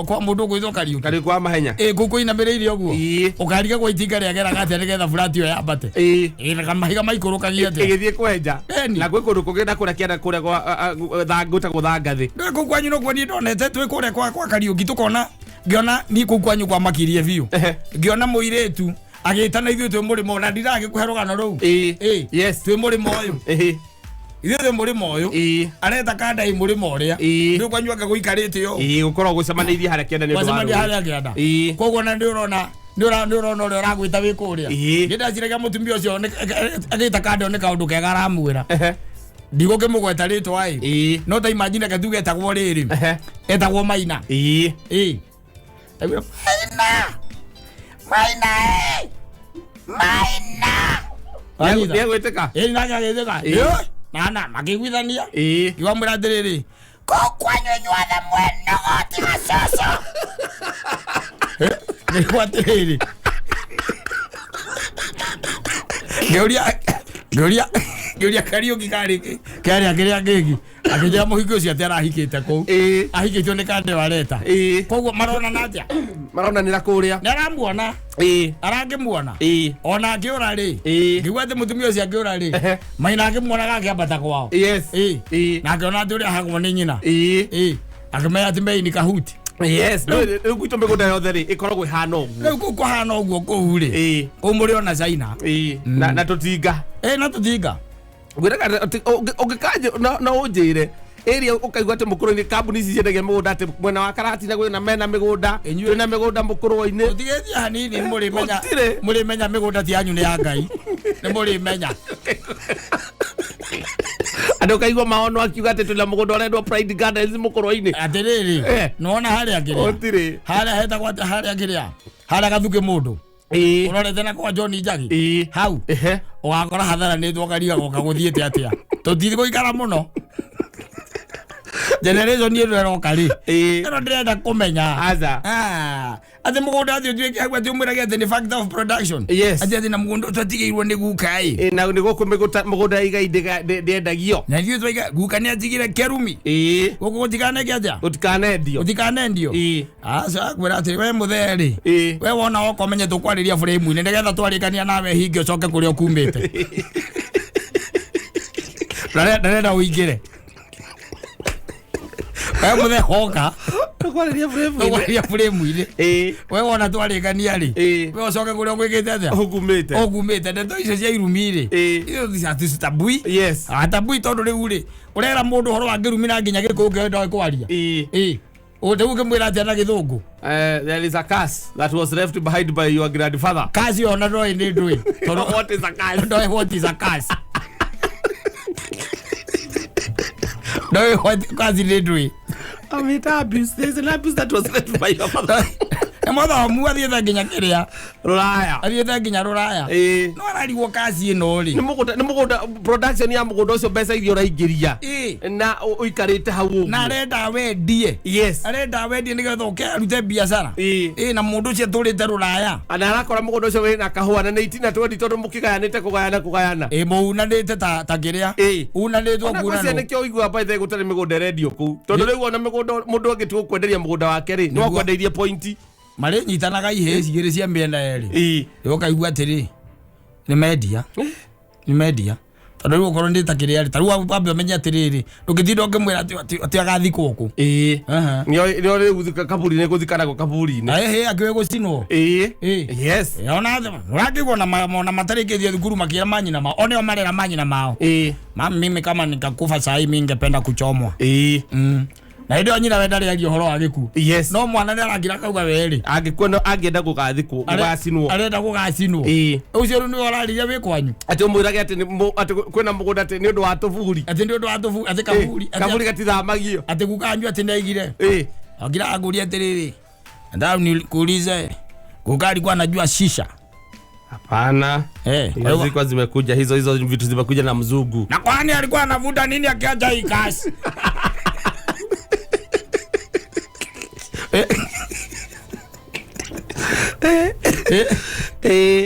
kwa mũndũ ũgwĩtwo Kariũki. Kariũki wa mahenya. Ĩ, kũu kũinamĩrĩire ũguo, ũkariga gwa itinga rĩageraga atĩa nĩgetha burati ĩyo yambate? Ĩ, na mahiga maikũrũkagia atĩa? Ĩgĩthiĩ kwenja. Ĩni. Na gwĩ kũndũ kũngĩ na kũrĩa kĩanda kũrĩa gwa gwĩtagwo Thangathĩ. Ndũĩ kũu kwanyu nokuo niĩ ndonete twĩ kũrĩa kwa Kariũki, tũkona ngĩona niĩ kũu kwanyu kwamakirie biũ. Ngĩona mũirĩtu agĩtana ithuĩ twĩ mũrĩmo, na ndiragĩkũhe rũgano rũu. Ĩ, twĩ mũrĩmo ũyũ, ithuĩ twĩ mũrĩmo ũyũ, areta kanda ĩ mũrĩmo ũrĩa. Ndũĩ kwanyu anga gũikarĩte ũũ? Ĩĩ, gũkorwo gũcemanĩirie harĩa kĩanda nĩ ũndũ wa Gwacemania rũĩ. harĩa kĩanda. Koguo na nĩ ũrona nĩ ũrona ũrĩa ũragwĩta wĩ kũrĩa. Niĩ ndaciragia mũtumia ũcio agĩta kanda ĩyo nĩ kaũndũ kega aramwĩra. Ndigũkĩmũgweta rĩtwa ĩ, no ta imagine, reke tuge etagwo rĩrĩ, etagwo Maina. Ĩ. Aigua, Maina, Maina, ĩ! Maina. Wanyita? Nĩegwĩtĩka. Ĩ, nake agĩtĩka. Ĩ, na makĩiguithania. Ngiuga atĩrĩrĩ, kũu kwanyu inyuothe mwĩnogo tiga cũcũ. Ngĩigua atĩrĩrĩ, ngĩũria Kariũki karĩ kĩarĩa kĩrĩa kĩngĩ, akĩnjĩra mũhiki ũcio atĩ arahikĩte kũu, ahikĩtio nĩ kande wareta. Koguo maronana atĩa? Maronanĩra kũrĩa. Nĩ aramuona. Arangĩmuona. Ona akĩũra rĩ, ngĩigua atĩ mũtumia ũcio akĩũra rĩ, Maina akĩmuonaga akĩambata kwao. Na akĩona atĩ ũrĩa ahagwo nĩ nyina. Ĩ, akĩmenya atĩ mei nĩ kahuti. Yes, rĩu gwitũ mĩgũnda yothe rĩ ĩkoragwo ĩhana ũguo. Rĩu kũu kũhana ũguo kũu rĩ, kũu mũrĩ ona China. Na tũtinga. Ĩ, na tũtinga. Ngwĩraga atĩ ũngĩkanjĩ no ũnjĩre Area ũkaigua atĩ mũkũrũ-inĩ kambuni ici ciendagia mĩgũnda atĩ mwena wa Karatina kwĩna mena mĩgũnda, Inyuĩ- twĩna mĩgũnda mũkũrũ-inĩ. Ũtigĩtie hanini nĩ mũrĩmenya. Gũtirĩ. Mũrĩmenya mĩgũnda ti yanyu, nĩ ya Ngai, nĩ mũrĩmenya. Andũ ũkaigua maono akiuga atĩ twĩna mũgũnda ũrendwo Pride Gardens mũkũrũ-inĩ. Atĩrĩrĩ, nĩwona harĩa kĩrĩa Gũtirĩ. Harĩa hetagwo atĩa? Harĩa kĩrĩa, harĩa gathukĩ mũndũ ũrorete na kwa John Njagi, hau ũgakora hatharanĩtwo ũkariga goka gũthiĩte atĩa. Tũthiĩ gũikara mũno, generation ĩno ĩroka rĩ, ĩno ndĩrenda kũmenya. Aca. Ah, atĩ mũgũnda atĩ ũtuĩke hau atĩ ũmwĩrage atĩ nĩ factor of production. Atĩ na mũgũnda twatigĩirwo nĩ guka ĩ. Na nĩ gũkũ mĩgũnda ya igai ndĩendagio. Na ithuĩ twaiga guka nĩ atigire kĩrumi gũkũ gũtikaneke atĩa. Gũtikanendio. Gũtikanendio. Aca, kwĩra atĩ we mũthee rĩ, we wona woka ũmenye tũkwarĩria buremu-inĩ nĩgetha twarĩkania nawe hinge ũcoke kũrĩa ũkumĩte. Ndarenda ũingĩre, we mũthee hoka. Tũkwarĩria frame-inĩ. Tũkwarĩria buremu-inĩ. We wona twarĩkania rĩ, we ũcoke kũrĩa ũgwĩkĩte atĩa. Ũkumĩte. Ũkumĩte. Ndeto icio cia irumi rĩ, icio tabui. Atabui, tondũ rĩu rĩ, ũrera mũndũ ũhoro wa kĩrumi na nginya gĩkũyũ kĩo ndoĩ kwaria. Rĩu ũkĩmwĩra atĩa na gĩthũngũ? There is a curse that was left behind by your grandfather. Kaci ona ndoĩ nĩ ndũĩ tondũ What is a curse? Ndoĩ what is a curse. Ndoĩ what curse nĩ ndũĩ. I mean, abuse. There's an abuse that was left by your father. Nĩ mũthomu, athiĩte nginya kĩrĩa. Rũraya. Athiĩte nginya rũraya. No ararigwo kaci ĩno rĩ. Nĩ mũgũnda, nĩ mũgũnda, production ya mũgũnda ũcio, mbeca iria ũraingĩria. Na ũikarĩte hau ũguo. Na arenda wendie. Arenda wendie nĩgetha ũke arute biacara. Na mũndũ ũcio atũrĩte rũraya. Na arakora mũgũnda ũcio wĩna kahũa na nĩ itina twendi tondũ mũkĩgayanĩte kũgayana kũgayana. Ĩ, mũunanĩte ta kĩrĩa. Unanĩtwo. Ona ngwĩciria kuunanwo. Nĩkĩo ũiguaga by the way gũtarĩ mĩgũnda ĩrendio kũu, tondũ rĩu ona mĩgũnda mũndũ angĩtua gũkwenderia mũgũnda wake rĩ, nĩ wakwendeirie point. Marĩnyitanaga ihĩĩ cigĩrĩ cia mĩena yerĩ. Ũkaigua atĩrĩ, nĩ mendia, nĩ mendia, tondũ rĩu okorwo nĩ ta kĩrĩa rĩ, ta rĩu wambe ũmenye atĩrĩrĩ, ndũngĩtinda ũkĩmwĩra atĩ agathikwo kũ. Nĩo rĩu kaburi-inĩ gũthikanagwo kaburi-inĩ. Ĩhĩ, akĩũĩ gũcinwo. Ona ũrakĩigua ona matarĩkĩtie thukuru makĩra manyina mao, o nĩo marera manyina mao. Mami, mimi kama nikakufa saa hii, mi ningependa kuchomwa. Na hĩndĩ ĩyo nyina we ndarĩ aria ũhoro wa gĩkuũ. No mwana nĩ arakira akauga werĩ. Angĩkua no angĩenda gũgathikwo, gũgacinwo. Arenda gũgacinwo. Ũcio rĩu nĩwe ũraririe wĩ kwanyu. Atĩ ũmwĩrage atĩ atĩ kwĩna mũgũnda atĩ nĩ ũndũ wa tũburi. Atĩ nĩ ũndũ wa tũbu, atĩ kaburi. Kaburi gatithamagio. Atĩ gukanyu atĩ nĩaigire. Akira anguria atĩrĩrĩ, nataka nikuulize, guka alikuwa anajua shisha? Hapana. Kwa Hizo hivyo- zilikuwa zimekuja, hizo vitu zimekuja na mzungu. Na kwani alikuwa anavuta nini akiacha hii kazi?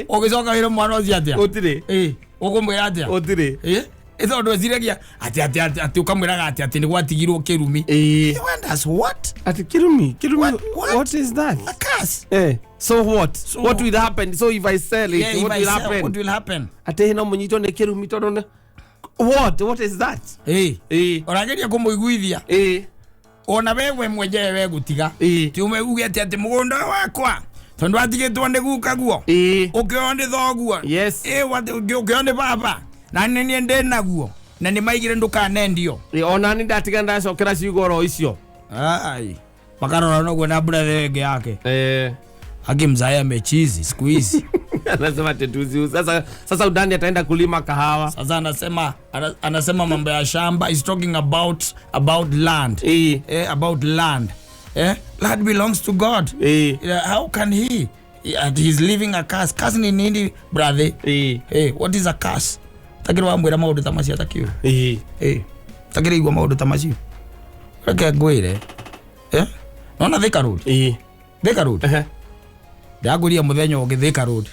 Ũgĩcoka wĩre mwana ũcio atĩa? Gũtirĩ. Ũkũmwĩra atĩa? Gũtirĩ. Tondũ eciragia atĩ ũkamwĩraga atĩ nĩ gwatigirwo kĩrumi. He wonders what? Ati kirumi, kirumi. What? What is that? A curse. So what? So- What will happen? So if I sell it, If what I will sell, happen? what will happen? Ati no munyitwo nĩ kirumi tondũ nĩ what is that? Ũrageria kũmũiguithia. Ona wewe mwenyewe wegũtiga. Ti ume uge atĩ mũgũnda ũyũ wakwa tondũ watigĩtwo nĩ guka guo, ũkĩoywo nĩ thoguo, ũkĩoywo nĩ baba, na nĩ niĩ ndĩ naguo na nĩ maigire ndũkanendio. Ona nĩ ndatiga ndacokera ciugo oro icio. Ai, makarora noguo na brother ĩngĩ yake. Akimzae amechizi siku hizi. Anasema tetuzi sasa udani ataenda kulima kahawa. Sasa anasema anasema mambo ya shamba, is talking about land. About land, land belongs to God. Yeah, how can he, and he's living a curse. Curse ni nini, brother? What is a curse? Takiri wamwĩra maũndũ ta macio atakiũ. Takiri igua maũndũ ta macio, reke ngwĩre, nona Thika Road. Thika Road. Ndagũria mũthenya ũngĩ Thika Road,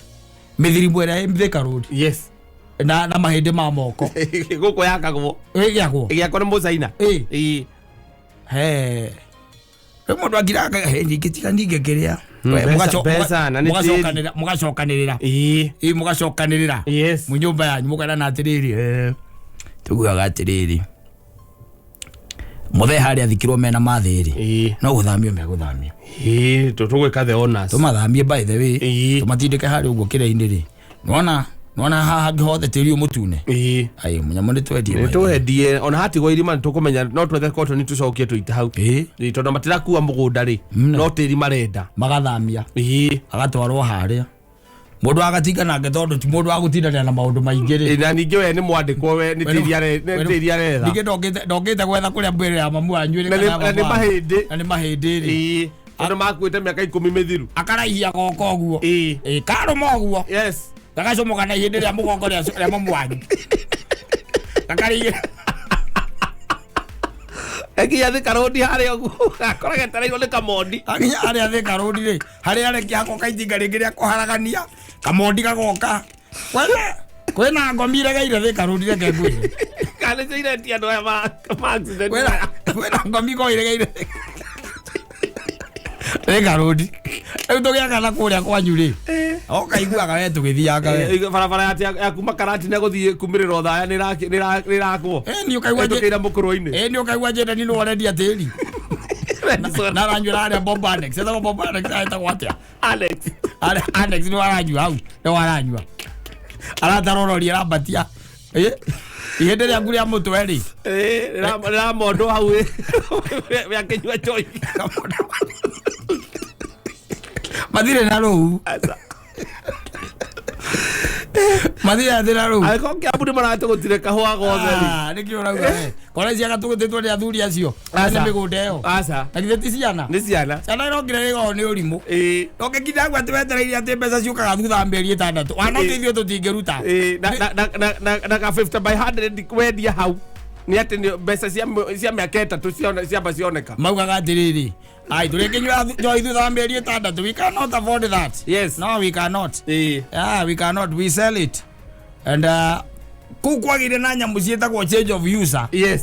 mĩthirimũ ĩrĩa ĩ Thika Road na mahĩndĩ ma moko. Gũkũ yakagwo. Ĩgĩakwo. Ĩgĩakwo nĩ mũcaina. He rĩu mũndũ akiraga ningĩ tiga ningĩ kĩrĩa. Mbeca, na nĩ tĩri. Mũgacokanĩrĩra. Ĩ, mũgacokanĩrĩra mu nyũmba yanyu, mũkerana atĩrĩrĩ, tuguaga atĩrĩrĩ, mũthee harĩa athikirwo mena mathĩrĩ, no gũthamio megũthamio. Tũgwĩka the honors. Tũmathamie, by the way. Tũmatindĩke harĩa ũguo kĩrĩa-inĩ rĩ, nĩwona Nona haha hangĩ hothe tĩri ũyũ mũtune. Ĩĩ. Ai mũnyamũ nĩ twendie. Nĩ twendie ona hatigwo irima nĩ tũkũmenya no twethe kotoni tũcokie tũite hau. Ĩĩ. Ĩĩ, tondũ matirakua mũgũnda rĩ, no tĩri marenda. Magathamia. Ĩĩ. Agatwarwo harĩa. Mũndũ agatinga nake tondũ ti mũndũ wa gũtindanĩra na maũndũ maingĩ rĩ. Ĩĩ, na ningĩ we nĩ mwandĩkwo we nĩ tĩri nĩ tĩri aretha. Ningĩ ndokĩte gwetha kũrĩa mbĩrĩra ya mamu wanyu rĩ. Na nĩ mahĩndĩ. Na nĩ mahĩndĩ rĩ. Ĩĩ. Tondũ makuĩte mĩaka 10 mĩthiru. Akaraihia goko ũguo. Ĩĩ. Ĩĩ, karũma ũguo. Yes. Gagacomoka na ihĩndĩ rĩa mũgongo rĩa mamu wanyu. Gakarĩigia. Ekinya Thika Road harĩa ũguo gakora getereirwo nĩ kamondi. Akinya harĩa Thika Road rĩ, harĩa arekia hagoka itinga rĩngĩ rĩa kũharagania, kamondi gagoka. Kwĩna ngomi iregeire Thika Road reke ngwĩre. Kana nĩcio iretia andũ aya ma accident. Kwĩna ngomi ikoragwo iregeire Thika Road. Rĩu tũgĩaka na kũrĩa kwanyu rĩ, ũkaiguaga we tũgĩthianga we. Barabara ya kuma Karatina gũthiĩ kumĩrĩra Othaya nĩ ĩrakwo. Nĩ ũkaigua Ĩtũkĩire mũkũrũ-inĩ. Nĩ ũkaigua Njendani nĩ ũrendia tĩri. Na aranyua harĩa Bomba Annex. Etagwo Bomba Annex, etagwo atĩa? Annex. Annex nĩ waranyua hau, nĩ waranyua. Aratarororia arambatia. Ihĩndĩ rĩaku rĩa mũtwe rĩ. Rĩramondwo hau we akĩnyua njohi. Mathire na rũu. Mathire na rũu. Angĩkorwo Kiambu nĩ maratũgũtire kahũa gothe rĩ. Nĩkĩo ũrauga we. Kora ici agatũgũtĩtwo nĩ athuri acio. Aca. Nĩ mĩgũnda ĩyo. Aca. Na githĩ ti ciana? Nĩ ciana. Ciana irokire gĩkoragwo nĩ ũrimũ. Ĩĩ. Ndũngĩkinda hau atĩ wetereire atĩ mbeca ciũkaga thutha wa mĩeri 6. Wana Ĩĩ. ithuĩ tũtingĩruta. Ĩĩ, na ka 50 by 100 wendia hau. Nĩ atĩ nĩ mbeca cia mĩaka 3 ciamba cioneka. Maugaga atĩrĩrĩ, ai tũrĩkĩnyua njohi thutha wa mĩeri 6. We cannot afford that. Yes. No, we cannot. Ĩĩ. Yeah, we cannot. We sell it. And kũu kwagĩire na nyamũ ciĩtagwo change of user. Yes.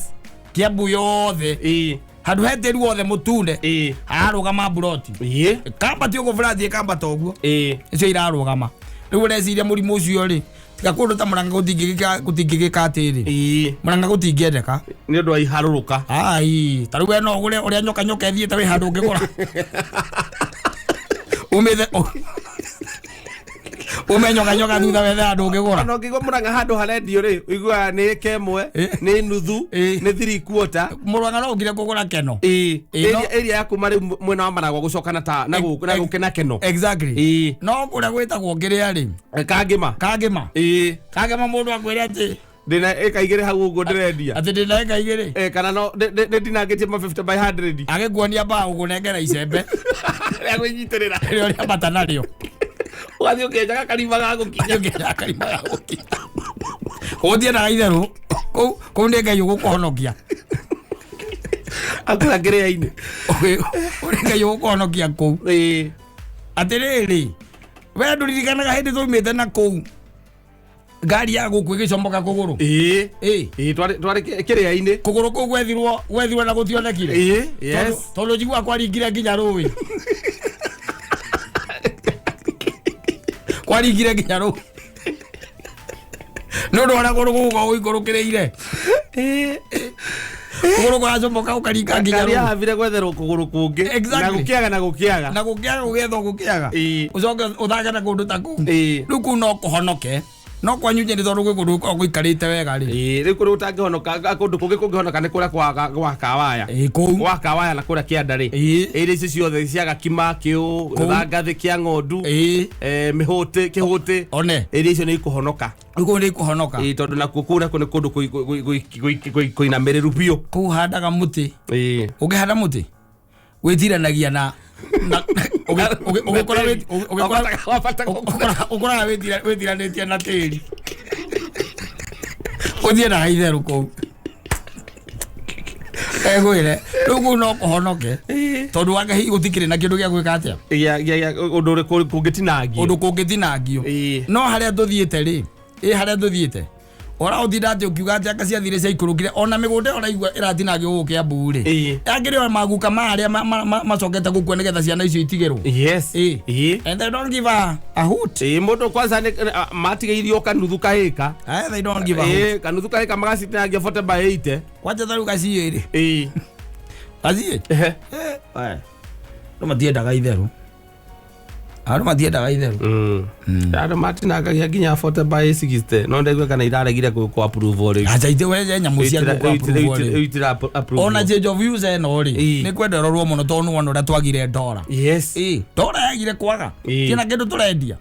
Kiambu yothe. Ĩĩ. Handũ he tĩri wothe mũtune. Ĩĩ. Hararũgama mburoti. Ĩĩ. Kamba ti ũguo burathi ĩkambata ũguo. Ĩĩ. Icio irarũgama. Rĩu ũreciria mũrimũ ũcio rĩ, tiga kũndũ ta Mũrang'a gũtingĩgĩka atĩrĩ. Ĩĩ. Mũrang'a gũtingĩendeka. Nĩ ũndũ wa iharũrũka. Ai, ta rĩu we no ũgũre ũrĩa nyoka nyoka ĩthiĩte wĩ handũ ũngĩgũra. Umĩthe ume nyoka nyoka thutha wethe handũ ũngĩgũra. Ona ũngĩigua Mũrang'a handũ harendio rĩ, ũiguaga nĩ ĩka ĩmwe, nĩ nuthu, nĩ 3/4. Mũrang'a no ũngire kũgũra keno. Ĩĩ. Ĩĩ, Area ya kuma rĩu mwena wa Maragwa gũcoka na ta na gũkĩ na keno. Exactly. Ĩĩ. No kũrĩa gwĩtagwo kĩrĩa rĩ? Kangĩma. Kangĩma. Ĩĩ. Kangĩma mũndũ akwĩre atĩ ndĩna ĩka 2 hau ũguo ndĩrendia. Atĩ ndĩna ĩka 2? Kana no nĩ ndinangĩtie ma 50 by 100. Agĩkuonia mbaũ gũnengera icembe. Rĩa kwĩnyitĩrĩra. Rĩrĩa ũrĩambata narĩo. Ũgathiĩ ũkĩenjaga karima ga gũkinya. Ũkĩenjaga karima ga gũkinya. Ũgũthiĩ na itherũ. Kũu nĩ Ngai ũgũkũhonokia. Akũra kĩrĩa-inĩ. Ũrĩ Ngai ũgũkũhonokia kũu. Ĩĩ. Atĩrĩrĩ, we ndũririkanaga hĩndĩ twaumĩte na kũu ngari ya gũkũ ĩgĩcomoka kũgũrũ. Ĩĩ. Ĩĩ. Ĩĩ, twarĩ kĩrĩa-inĩ. Kũgũrũ kũu gwethirwo na gũtionekire. Ĩĩ, yes. Tondũ njiguaga kwaringire nginya rũĩ. Kwaringire nginya rũĩ. Nĩ ũndũ wa ũrĩa kũgũrũ kũu gũikũrũkĩrĩire. Ĩĩ. Kũgũrũ kũracomoka ũkaringa nginya Ngari rũĩ. yahavire gwetherwo kũgũrũ kũngĩ. Exactly. Na gũkĩaga na gũkĩaga. Na gũkĩaga gũgĩethwo gũkĩaga. Ĩĩ. Ũcoke ũthake na kũndũ ta kũu. Ĩĩ. Rĩu kũu no kũhonoke. No kwanyu nyĩrĩ tondũ gwĩ kũndũ gũkoragwo gũikarĩte wega rĩ. Ĩĩ, rĩu kũrĩa ũtangĩhonoka, kũndũ kũngĩ kũngĩhonoka nĩ kũrĩa gwa Kawaya. Ĩĩ, kũu. Gwa Kawaya na kũrĩa kĩanda rĩ. Ĩĩ. Ĩrĩa ici ciothe cia Gakima, Kĩũ, Kũu. Thangathĩ, kĩa ng'ondu. Ĩĩ. Mĩhũtĩ, kĩhũtĩ. One. Ĩrĩa icio nĩ ikũhonoka. Rĩu kũu nĩ ikũhonoka. Ĩĩ, tondũ nakuo kũu nakuo nĩ kũndũ kũinamĩrĩru biũ. Kũu handaga mũtĩ. Ĩĩ. Ũngĩhanda mũtĩ, wĩtiranagia na ũkoraga wĩtiranĩtie na tĩri. Ũthiĩ na itherũ kũu. Egwĩre, rĩu kũu no kũhonoke. Tondũ wake hihi gũtikĩrĩ na kĩndũ gĩa gwĩka atĩa? Ũndũ ũrĩkũ kũngĩtinangio. Ũndũ kũngĩtinangio. No harĩa tũthiĩte rĩ, ĩ harĩa tũthiĩte. Ora ũtinda atĩ ũkiuga atĩ anga ciathire ciaikũrũkire, ona mĩgũnda ĩyo ũraigua ĩratinangio gũkũ Kiambu rĩ. Yakĩrĩ o maguka ma arĩa macokete gũkua nĩgetha ciana icio itigĩrwo. Yes. Ĩĩ. Ĩĩ. And they don't give a hoot. Ĩĩ, mũndũ kwanza nĩ matigĩirio kanuthu ka ĩka. They don't give a hoot. Ĩĩ, kanuthu ka ĩka magacitinangia 40 by 80. Kwanja ta rĩu gaciĩ rĩ. Ĩĩ. Gaciĩ? Ehe. No matiendaga itherũ. Andũ matiendaga itherũ. Andũ matinangagia nginya 40 by 60, no ndaigua kana iraregire kũ approve rĩu. Acha ithe we nyamũ cia gũkũ approve rĩ. Itira approve. Ona change of use ĩno rĩ, nĩ kwenda ĩrorwo mũno tondũ nĩwona ũrĩa twagire ndora. Ndora yagire kwaga. Kĩna kĩndũ tũrendia.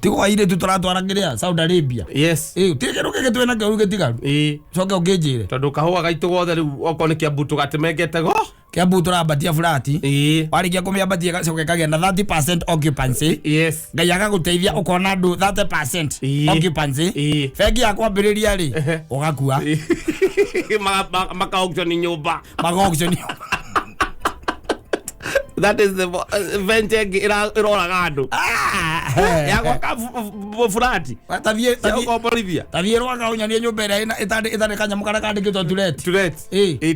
Tigo airĩtu tũratwara kĩrĩa Saudi Arabia. Ti kĩndũ gĩkĩ twĩna kĩo rĩu gĩtigaru. Coke ũkĩnjĩre. Tondũ kahũa gaitũ gothe rĩu okorwo nĩ Kiambu tũgatemengete go. Kiambu tũrambatia furati. Warĩkia kũmĩambatia ĩgacoka ĩkagĩa na 30% occupancy. Ngai agagũteithia ũkona andũ 30% occupancy. Bengi ya kwambĩrĩria rĩ, ũgakua. Maka auction nyũmba. Maka auction. That is the venture ĩngĩ ĩroraga andũ. Ya gwaka furati. Cia gũkomborithia. Tathiĩ rwaka ũnyonie nyũmba ĩrĩa ĩtarĩ kanyamũ karĩa kandĩkĩtwo to let. To let.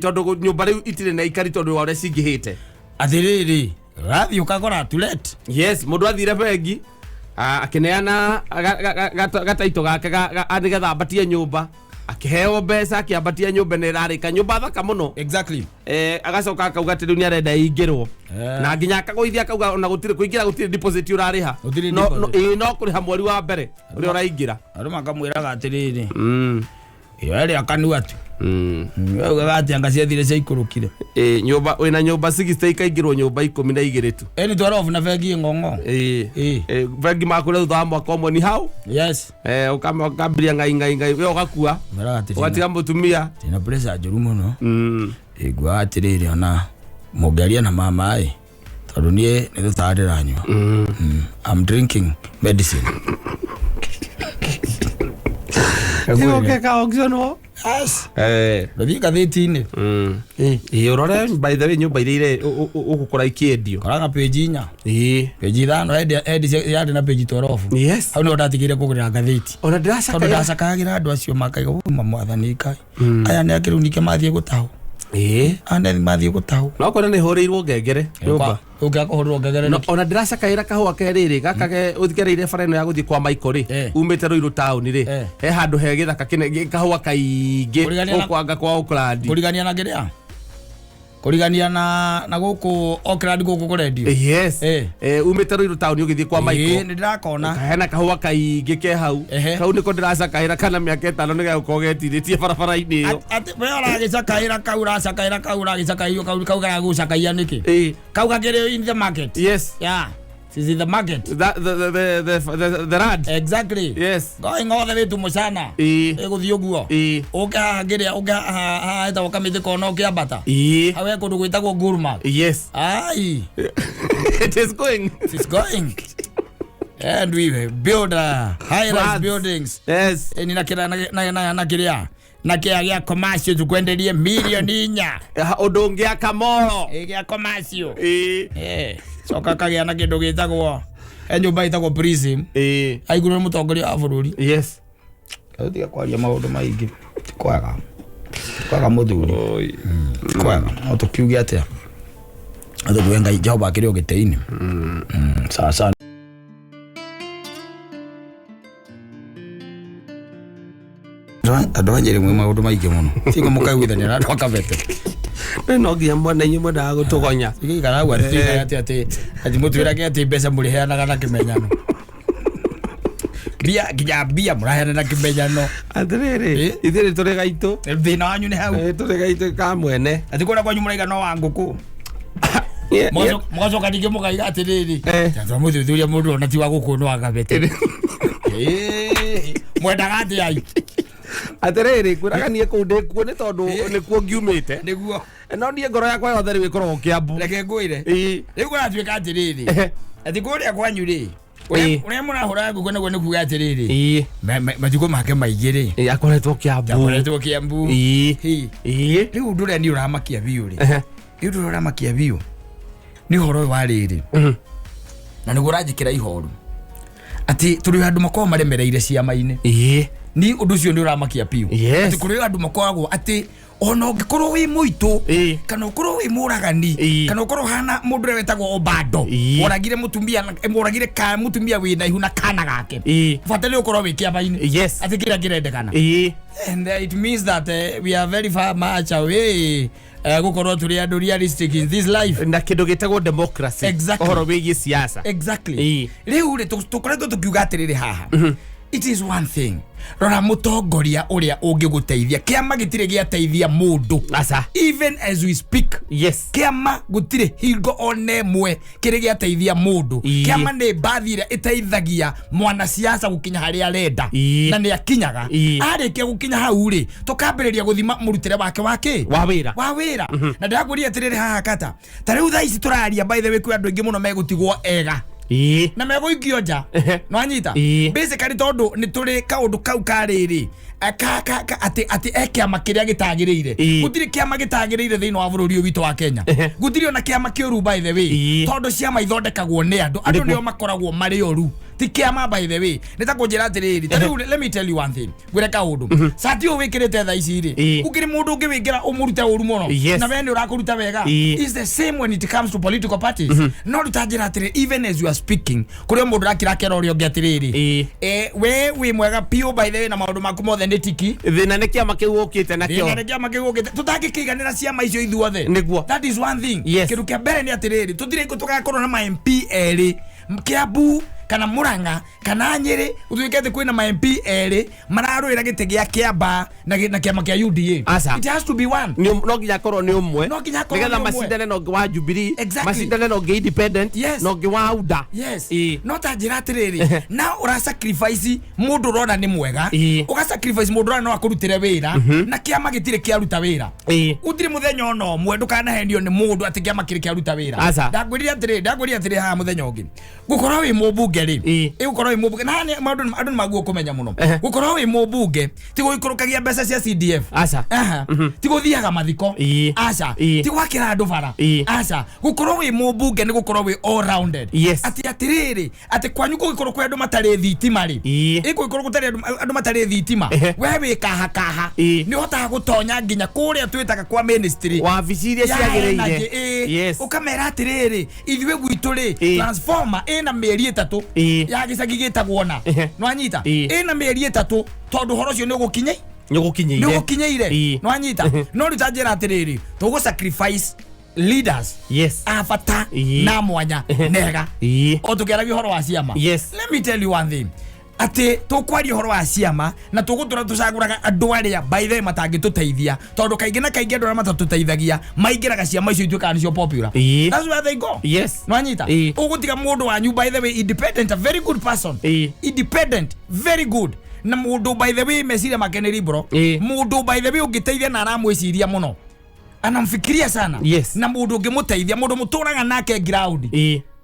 Tondũ nyũmba rĩu itirĩ na ikari tondũ wa ũrĩa cingĩhĩte. Atĩrĩrĩ, ũrathiĩ ũkagũra to let. Yes, mũndũ athire bengi, akĩneana gataito gake nĩgetha ambatie nyũmba. Akĩheo mbeca, akĩambatia nyũmba na ĩrarĩka nyũmba thaka mũno. Agacoka akauga atĩ rĩu nĩ arenda ĩingĩrwo. Na nginya akagũithia akauga ona gũtirĩ kũingĩra, gũtirĩ deposit ũrarĩha. Gũtirĩ No, deposit. no kũrĩha mweri wa mbere ũrĩa ũraingĩra. Andũ makamwĩraga atĩrĩrĩ. Ĩyo ĩrĩa akanua tu. We ugaga atĩ anga ciathire ciaikũrũkire. Nyũmba, wĩna nyũmba 60 ikaingĩrwo nyũmba 12 tu. Ĩni twara off na bengi ng'ong'o. Bengi makũrĩa thutha wa mwaka ũmwe ni hau. Ũkambiria ngai, ngai, ngai, we ũgakua. Meraga atĩrĩrĩ. Ũgatiga mũtumia. Ndĩna pressure njũru mũno. Nguaga atĩrĩrĩ, ona mũngĩaria na mama ĩ, tondũ niĩ nĩ tũtawa ndĩranyua. I'm drinking medicine. Ũke ka auction ho. Yes. Rũthiĩ ngathĩti-inĩ. Ĩ, ũrore by the way nyũmba iria ũgũkora ikĩendio. Koraga page 4. Page 5, endi yarĩ na page 12. Hau nĩho ndatigire kũgũrĩra ngathĩti. Ona ndĩracakaĩra. Tondũ ndacakayagĩra andũ acio makaiga, Uma mwathani Ngai. Aya nĩ akĩrĩu ningĩ mathiĩ gũtahwo. Aya nĩ mathiĩ gũtahwo. No kona nĩ hũrĩirwo ngengere nyũmba. Ũngĩaga kũhũrĩrwo ngengere No, nĩkĩ? ona ndĩracakaĩra kahũa ke rĩrĩ, gaka ke ũthikereire bara ĩno ya gũthiĩ kwa Michael rĩ, umĩte Ruiru town rĩ, he handũ he gĩthaka kĩne, kahũa kaingĩ, Kũrigania na gũkũ anga kwa Auckland. Kũrigania na kĩrĩa? Kũrigania na gũkũ Auckland gũkũ kũrendio? Yes. Umĩte Ruiru town ũgĩthiĩ kwa Michael. Nĩ ndĩrakona. Hena kahũa kaingĩ ke hau. Kau nĩko ndĩracakaĩra kana mĩaka 5 nĩgegũkorwo getirĩtie barabara-inĩ ĩyo. Atĩ we ũragĩcakaĩra kau, ũracakaĩra kau, ũragĩcakaĩra kau, kau karagũcakaia nĩkĩ? Kau gakĩrĩ in the market. Yes. Yeah. This is the market. That, the land. Exactly. Yes. Going all the way to Musana. Ĩgũthiĩ ũguo. Ũke haha ngĩrĩa, ũke haha, haha hetagwo Kamĩtĩ Kona ũkĩambata. Hau he kũndũ gwĩtagwo Gurma. Yes. Ai. It is going. It is going. And we build high rise Flats. buildings. Yes. Ni na kira, na, na, na, na kĩrĩa. Na kĩa gĩa commercial tukwenderie milioni 4. Ũndũ ũngĩ akamoro. Gĩa commercial. Coka kagĩa na kĩndũ gĩtagwo, he nyũmba ĩtagwo Prism. Aigũrũ nĩ mũtongoria wa bũrũri. Yes. Tiga kwaria maũndũ maingĩ. Ti kwaga. Ti kwaga mũthuri. Oi. Ti kwaga. No tũkiuge atĩa? No tũkiuge Ngai Jehova akĩrĩ o gĩtĩ-inĩ. Sawa sawa. Andũ a Nyeri mwĩ maũndũ maingĩ mũno. Tiga mũkaiguithania na andũ a Kabete. Nĩ no nginya mwena inyuĩ mwendaga gũtũgonya. Tiga ikara hau atĩ tiga atĩ atĩ atĩ mũtwĩrage atĩ mbeca mũrĩheanaga na kĩmenyano. Mbia, nginya mbia mũraheana na kĩmenyano. Atĩrĩrĩ, ithuĩ nĩ tũrĩ gaitũ. Thĩna wanyu nĩ hau. Tũrĩ gaitũ ka mwene. Atĩ kũrĩa kwanyu mũraiga no wa ngũkũ. Mũgacoka ningĩ mũkaiga atĩrĩrĩ. Twamũthuthuria mũndũ ona ti wa gũkũ no wa Kabete. Mwendaga atĩa ai? Atĩrĩrĩ, ngwĩraga niĩ kũu ndĩkuo nĩ tondũ nĩkuo ngiumĩte. Nĩguo. No niĩ ngoro yakwa yothe rĩu ĩkoragwo Kĩambu. Reke ngwĩre. Rĩu kũratuĩka atĩrĩrĩ. Atĩ kũrĩa kwanyu rĩ, ũrĩa mũrahũra ngũkũ naguo nĩ kuga atĩrĩrĩ. Matukũ make maingĩ rĩ. Akoretwo Kĩambu. Akoretwo Kĩambu. Rĩu ũndũ ũrĩa niĩ ũramakia biũ rĩ. Rĩu ũndũ ũrĩa ũramakia biũ nĩ ũhoro ũyũ wa rĩrĩ. Na nĩguo ũranjĩkĩra ihoru. Atĩ tũrĩ handũ makoragwo maremereire ciama-inĩ. Ni ũndũ ũcio nĩ ũramakia biũ. Yes. Atĩ kũrĩ andũ makoragwo atĩ ona ũngĩkorwo wĩ mũitũ, kana ũkorwo wĩ mũragani, kana ũkorwo hana mũndũ ũrĩa wetagwo Obado, woragire mũtumia, woragire ka mũtumia wĩna ihu na kana gake, bata nĩ ũkorwo wĩ kĩama-inĩ. Atĩ kĩrĩa kĩrendekana. And it means that we are very far much away gũkorwo tũrĩ andũ realistic in this life. Na kĩndũ gĩtagwo democracy. Ũhoro wĩgiĩ siasa. Rĩu rĩ, tũkoretwo tũkiuga atĩrĩrĩ haha, it is one thing, rora mũtongoria ũrĩa ũngĩgũteithia. Kĩama gĩtirĩ gĩateithia mũndũ. Aca. Even as we speak, kĩama gũtirĩ hingo ona ĩmwe kĩrĩ gĩateithia mũndũ. Kĩama nĩ mbathi ĩrĩa ĩteithagia mwanasiasa gũkinya harĩa arenda. Na nĩ akinyaga. Arĩkia gũkinya hau rĩ, tũkambĩrĩria gũthima mũrutĩre wake wa kĩ? Wa wĩra. Wa wĩra. Na ndĩrakwĩria atĩrĩrĩ haha, kata ta rĩu thaa ici tũraria, by the way, kwĩ andũ aingĩ mũno megũtigwo ega na megũikio nja. Nwanyita? Basically tondũ nĩ tũrĩ kaũndũ kau karĩrĩ ka ka ka atĩ e kĩama kĩrĩa gĩtagĩrĩire. Gũtirĩ kĩama gĩtagĩrĩire thĩinĩ wa bũrũri ũyũ witũ wa Kenya. Gũtirĩ ona kĩama kĩũru, by the way. Tondũ ciama ithondekagwo nĩ andũ. Andũ nĩo makoragwo marĩ oru, ti kĩama. By the way, nĩ ta kũnjĩra atĩrĩrĩ, ta rĩu, let me tell you one thing, ngwĩre kaũndũ, cati ũyũ wĩkĩrĩte thaa ici rĩ, gũkĩrĩ mũndũ ũngĩ wĩkĩra ũmũrute ũru mũno, na we nĩ ũrakũruta wega. Is the same when it comes to political parties. No rĩu ta njĩra atĩrĩ, even as you are speaking, kũrĩ o mũndũ ũrakira akera ũrĩa ũngĩ atĩrĩrĩ, we wĩ mwega biũ, by the way, na maũndũ maku mothe nĩ tiki. Thĩna nĩ kĩama kĩu ũkĩte nakĩo. Thĩna nĩ kĩama kĩu ũkĩte, tũtangĩkĩiganĩra ciama icio ithuothe. That is one thing. Kĩndũ kĩa mbere nĩ atĩrĩrĩ, tũtirĩ tũgakorwo na ma MP erĩ Kiambu kana Murang'a kana Nyĩrĩ, gũtuĩke atĩ kwĩna ma MP erĩ mararũĩra gĩtĩ gĩa Kĩamba na kĩama kĩa UDA. Aca. It has to be one. No nginya akorwo nĩ ũmwe. No nginya akorwo nĩgetha nĩ ũmwe. Macindane na ũngĩ wa Jubilee, macindane na ũngĩ independent, na ũngĩ wa UDA. No ta njĩra atĩrĩrĩ, na ũra sacrifice mũndũ ũrona nĩ mwega, ũga sacrifice mũndũ ũrona no akũrutĩre wĩra, na kĩama gĩtirĩ kĩaruta wĩra. Gũtirĩ mũthenya ona ũmwe, ndũkanahenio nĩ mũndũ atĩ kĩama kĩrĩ kĩaruta wĩra. Aca. Ndangwĩrire atĩrĩ haha mũthenya ũngĩ, gũkorwo wĩ mũmbunge rĩ, gũkorwo wĩ mũmbunge na haha maũndũ andũ nĩ maguo kũmenya mũno. Gũkorwo wĩ mũmbunge ti gũikũrũkagia mbeca cia CDF. Aca. Aha. Ti gũthiaga mathiko. Aca. Ti gwakĩra andũ bara. Aca. Gũkorwo wĩ mũmbunge nĩ gũkorwo wĩ all rounded. Atĩ atĩrĩrĩ, atĩ kwanyu kũngĩkorwo kwĩ andũ matarĩ thitima rĩ, kũngĩkorwo gũtarĩ andũ matarĩ thitima, we wĩ kaha kaha, nĩ ũhotaga gũtonya nginya kũrĩa twĩtaga kwa ministry, wabici iria ya ciagĩrĩire. Energy, ũkamera atĩrĩrĩ, ithuĩ gwitũ rĩ, transformer ĩna mĩeri 3 ya gĩcagi gĩtagwo na nwanyita, ĩna mĩeri 3, tondũ ũhoro ũcio nĩ ũgũkinye nĩ ũgũkinyĩire. Nĩ ũgũkinyĩire. Nwanyita? No rĩu ta njĩra atĩrĩrĩ, tũgũ sacrifice leaders a bata na mwanya nega o tũkĩaragia ũhoro wa ciama. Let me tell you one thing, atĩ tũkwaria ũhoro wa ciama na tũgũtũra tũcagũraga andũ arĩa, by the way, matangĩtũteithia, tondũ kaingĩ na kaingĩ andũ arĩa matatũteithagia maingĩraga ciama icio ituĩkaga nĩcio popular. That's where they go. Nwanyita? Ũgũtiga mũndũ wanyu, by the way, independent, a very good person, independent, very good, na mũndũ, by the way, meciria make nĩ liberal, mũndũ, by the way, ũngĩteithia na aramwĩciria mũno, anamfikiria sana, na mũndũ ũngĩmũteithia, mũndũ mũtũraga nake ground,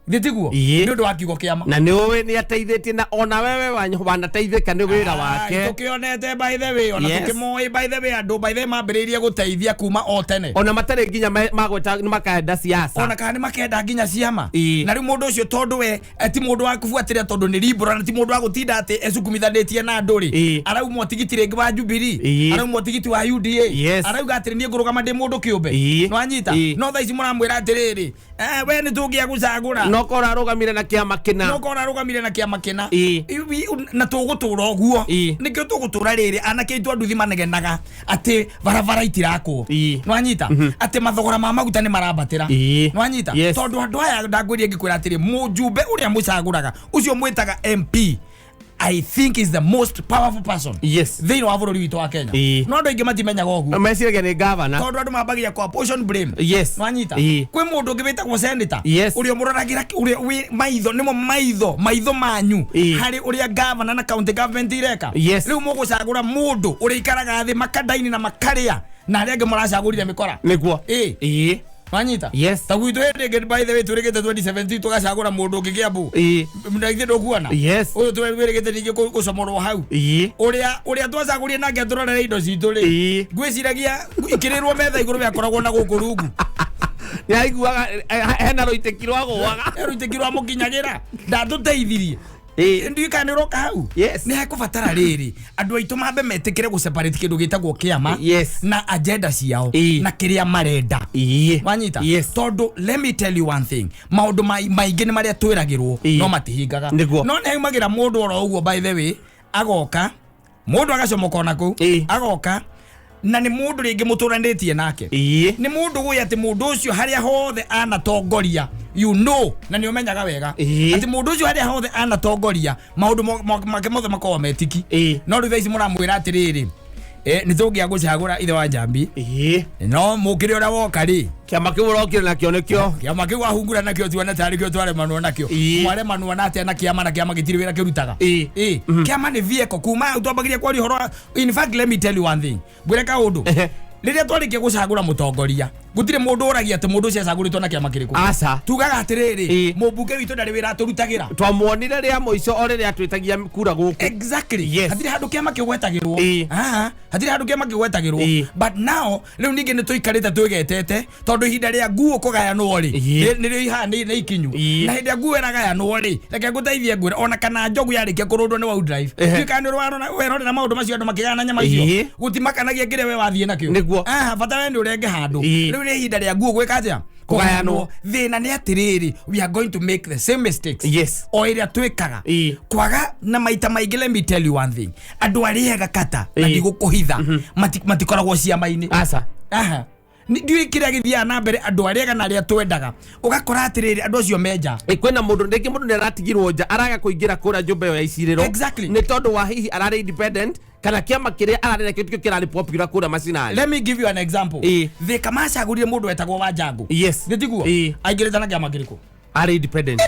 thĩ tiguo? Nĩ ũndũ wa kiugo kĩama. Na nĩ ũĩ nĩ ateithĩtie, na ona wewe wanateithĩka nĩ wĩra wake. Tũkĩonete, by the way, ona tũkĩmoĩ, by the way, andũ, by the way, mambĩrĩirie gũteithia kuma o tene. Ona matarĩ nginya magweta nĩ makaenda siasa. Ona kana nĩ makenda nginya ciama. Na rĩu mũndũ ũcio, tondũ we ti mũndũ wa kũbuatĩrĩra, tondũ nĩ liberal, na ti mũndũ wa gũtinda atĩ ecukumithanĩtie na andũ rĩ, araumwo tigiti rĩngĩ wa Jubilee, araumwo tigiti wa UDA, arauga atĩrĩ, niĩ ngũrũgama ndĩ mũndũ kĩũmbe. Nwanyita? No thaa ici mũramwĩra atĩrĩrĩ, we nĩ tũngĩa gũcagũra. No korwo arũgamire na kĩama kĩna. No korwo arũgamire na kĩama kĩna. Na tũgũtũra ũguo. Nĩkĩo tũgũtũra rĩrĩ anake aitũ anduthi manegenaga atĩ barabara itirakwo. Nwanyita? Atĩ mathogora ma maguta nĩ marambatĩra. Nwanyita? Yes. Tondũ andũ aya, ndangwĩria ngĩkwĩra atĩrĩ, mũjumbe ũrĩa mũcagũraga, ũcio mwĩtaga MP, I think is the most powerful person thĩinĩ wa bũrũri witũ wa Kenya. No andũ aingĩ matimenyaga ũguo. Meciragia nĩ gavana. Tondũ andũ mambagia kwa portion blame. Nwanyita? Kwĩ mũndũ ũngĩ wĩtagwo senator, ũrĩa ũmũroragĩra, ũrĩa wĩ maitho, nĩmo maitho manyu harĩ ũrĩa gavana na county government ireka. Rĩu mũgũcagũra mũndũ ũrĩa ikaraga thĩ makandaini na makarĩa, na arĩa angĩ mũracagũrire mĩkora. Wanyita? Yes. Ta gwitũ hĩndĩ ĩngĩ, by the way, twĩrĩgĩte 2017 tũgacagũra mũndũ ũngĩ Kĩambu, na ithuĩ ndũkuona ũyũ twĩrĩgĩte ningĩ gũcomorwo hau, ũrĩa twacagũrire nake atũrorere indo citũ rĩ, ngwĩciragia ikĩrĩrwo metha igũrũ, we akoragwo na gũkũ rungu. Nĩ aiguaga hena rũitĩki rwagũaga. Rũitĩki rwa mũkinyagĩra, ndatũteithirie. Ndiũĩ kana nĩ ũroka hau. Yes. Nĩ hekũbatara rĩrĩ andũ aitũ mambe metĩkĩre gũ separate kĩndũ gĩtagwo kĩama na agenda ciao na kĩrĩa marenda. Wanyita? Yes. Tondũ let me tell you one thing, maũndũ maingĩ nĩ marĩa twĩragĩrwo no matihingaga. Nĩguo. No nĩ haumagĩra mũndũ oro ũguo, by the way, agoka mũndũ agacomoka ona kũu, agoka na nĩ mũndũ rĩngĩ mũtũranĩtie nake, nĩ mũndũ gwĩ atĩ mũndũ ũcio harĩa hothe anatongoria, na nĩ ũmenyaga wega atĩ mũndũ ũcio harĩa hothe anatongoria, maũndũ make mothe makoragwo metiki. No rĩu thaa ici mũramwĩra atĩrĩrĩ, nĩ tũngĩa gũcagũra ithe wa Njambi, no mũkĩrĩ ũrĩa woka rĩ, Kĩama kĩu ũrokire nakĩo nĩkĩo kĩama kĩu wahungura nakĩo, tuone tarĩ kĩo twaremanwo nakĩo. Mwaremanwo na atĩa na kĩama, na kĩama gĩtirĩ wĩra kĩrutaga? Kĩama nĩ vehicle. Kuma hau twambagĩria kwaria ũhoro in fact, let me tell you one thing, ngwĩre kaũndũ. Rĩrĩa twarĩkia gũcagũra mũtongoria, gũtirĩ mũndũ ũragia atĩ mũndũ ũcio acagũrĩtwo na kĩama kĩrĩkũ. Aca. Tugaga atĩrĩrĩ, mũmbunge witũ ndarĩ wĩra atũrutagĩra. Twamuonire rĩa mũico o rĩrĩa atwĩtagia kura gũkũ. Exactly. Yes. Hatirĩ handũ kĩama kĩgwetagĩrwo. Ah, hatirĩ handũ kĩama kĩgwetagĩrwo. But now rĩu ningĩ nĩ tũikarĩte twĩgetete, tondũ ihinda rĩa nguo kũgayanwo rĩ, nĩrĩo ihaha nĩ ikinyu. Na hĩndĩ ĩrĩa nguo ĩragayanwo rĩ, reke ngũteithie ngwĩre, ona kana njogu yarĩkia kũrũndwo nĩ wau drive. Ndiũĩ kana nĩ ũrarora werorera maũndũ macio, andũ makĩgayana nyama icio. Gũtimakanagia kĩrĩa we wathiĩ nakĩo. Ah, bata we nĩ ũrenge handũ. Rĩu nĩ ihinda rĩa nguo gwĩka atĩa? Kũgayanwo. Thĩna nĩ atĩrĩrĩ, we are going to make the same mistakes o ĩrĩa twĩkaga kwaga na maita maingĩ. Let me tell you one thing, andũ arĩa ega kata na ndigũkũhitha, matikoragwo ciama-inĩ. Aca. Aha. Ndiũĩ kĩrĩa gĩthiaga na mbere, andũ arĩa ega na arĩa twendaga, ũgakora atĩrĩrĩ, andũ acio menja. Kwĩna mũndũ rĩngĩ, mũndũ nĩ aratigirwo nja, araga kũingĩra kũrĩa nyũmba ĩyo ya icirĩro nĩ tondũ wa hihi ararĩ independent, kana kĩama kĩrĩa ararĩ nakĩo tikĩo kĩrarĩ popular kũrĩa macinani. Let me give you an example. Thika macagũrire mũndũ wetagwo Wanjangũ. Nĩ tiguo? Aingĩrĩte na kĩama kĩrĩkũ? Arĩ independent.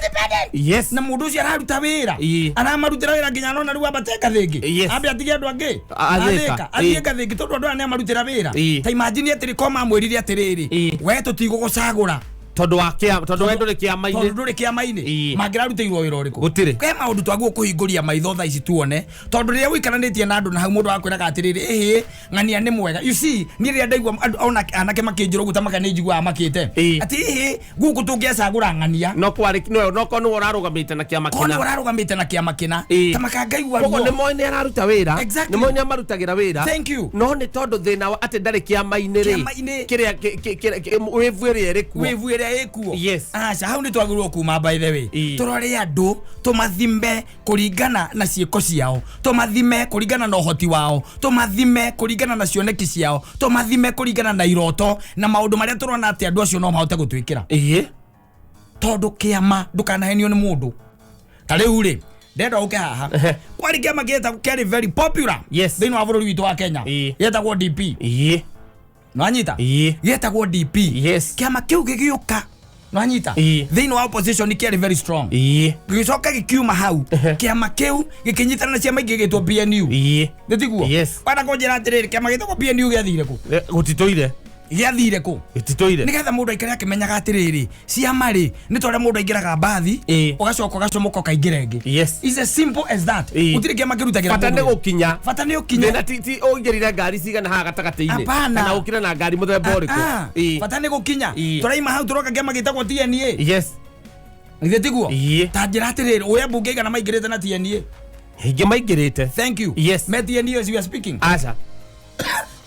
Yes. Na mũndũ ũcio araruta wĩra, aramarutĩra wĩra nginya arona rĩu ambate ngathĩngĩ, ambe atige andũ angĩ. Athĩka. Athĩka, athiĩ ngathĩngĩ, tondũ andũ aya nĩ amarutĩra wĩra. Ta imagine atĩrĩ, ko mamwĩrire atĩrĩrĩ, we tũtigũgũcagũra Tondũ wa kĩa, tondũ we ndũrĩ tondũ kĩama-inĩ. Ndũrĩ kĩama-inĩ. Mangĩrarutĩirwo wĩra ũrĩkũ? Gũtirĩ. Ke maũndũ twagwo kũhingũria maitho thaa ici tuone, tondũ rĩrĩa ũikaranĩtie na andũ na hau, mũndũ akwĩraga atĩrĩrĩ, ĩhĩ, ng'ania nĩ mwega. You see, niĩ rĩrĩa ndaigua andũ ona anake makĩnjĩra ũguo, ta maka nĩ njiguaga makĩte atĩ ĩhĩ, gũkũ tũngĩacagũra ng'ania. No kwarĩ no korwo nĩwe ũrarũgamĩte na kĩama Korwo nĩwe kĩna. Ũrarũgamĩte na kĩama kĩna. Ta makangaigua Koguo ruo. nĩ moĩ nĩ araruta wĩra. Exactly. Nĩ moĩ nĩ amarutagĩra wĩra. Thank you. No nĩ tondũ thĩna wa atĩ ndarĩ kĩama-inĩ rĩ, Kĩama-inĩ. kĩrĩa wĩvu ĩrĩa ĩrĩ kuo. Wĩvu ĩrĩa ĩkuo. Aca, hau nĩ twagĩrĩirwo kuma, by the way. Tũrore andũ, tũmathime kũringana na ciĩko ciao, tũmathime kũringana na ũhoti wao, tũmathime kũringana na cioneki ciao, tũmathime kũringana na iroto na maũndũ marĩa tũrona atĩ andũ acio no mahote gũtwĩkĩra. Tondũ kĩama, ndũkanahenio nĩ mũndũ. Ta rĩu rĩ, ndenda ũke haha, kwarĩ kĩama gĩetagwo, kĩarĩ very popular thĩinĩ wa bũrũri witũ wa Kenya, gĩetagwo DP. Nwanyita? Gĩetagwo DP. Kĩama kĩu gĩgĩũka, nwanyita, thĩinĩ wa opposition kĩarĩ very strong. Gĩgĩcoka gĩkiuma hau, kĩama kĩu gĩkĩnyitana na ciama ingĩ gĩtwo PNU. Nĩ tiguo? Yes. Wenda kũnjĩra atĩrĩrĩ, kĩama gĩtagwo PNU gĩathire kũ? Gũtitũire. Gĩathire kũ? Gĩtitũire. Nĩgetha mũndũ aikare akĩmenyaga atĩrĩrĩ, ciama rĩ, nĩ ta ũrĩa mũndũ aingĩraga mbathi, ũgacoka ũgacomoka ũkaingĩra ĩngĩ. It's as simple as that. Gũtirĩ kĩama kĩrutagĩra Bata mũndũ nĩ wĩra. gũkinya. Bata nĩ ũkinye. Thĩna ti ũingĩrire ngari cigana haha gatagatĩ-inĩ, Hapana. kana ũkire na ngari mũthemba ũrĩkũ. Ah, bata nĩ gũkinya. Tũraima hau, tũroka kĩama gĩtagwo TNA. Githĩ tiguo? Ta njĩra atĩrĩrĩ, ũyũ mbunge igana maingĩrĩte na TNA? Ingĩ maingĩrĩte. Thank you. Me TNA as we are speaking. Aca.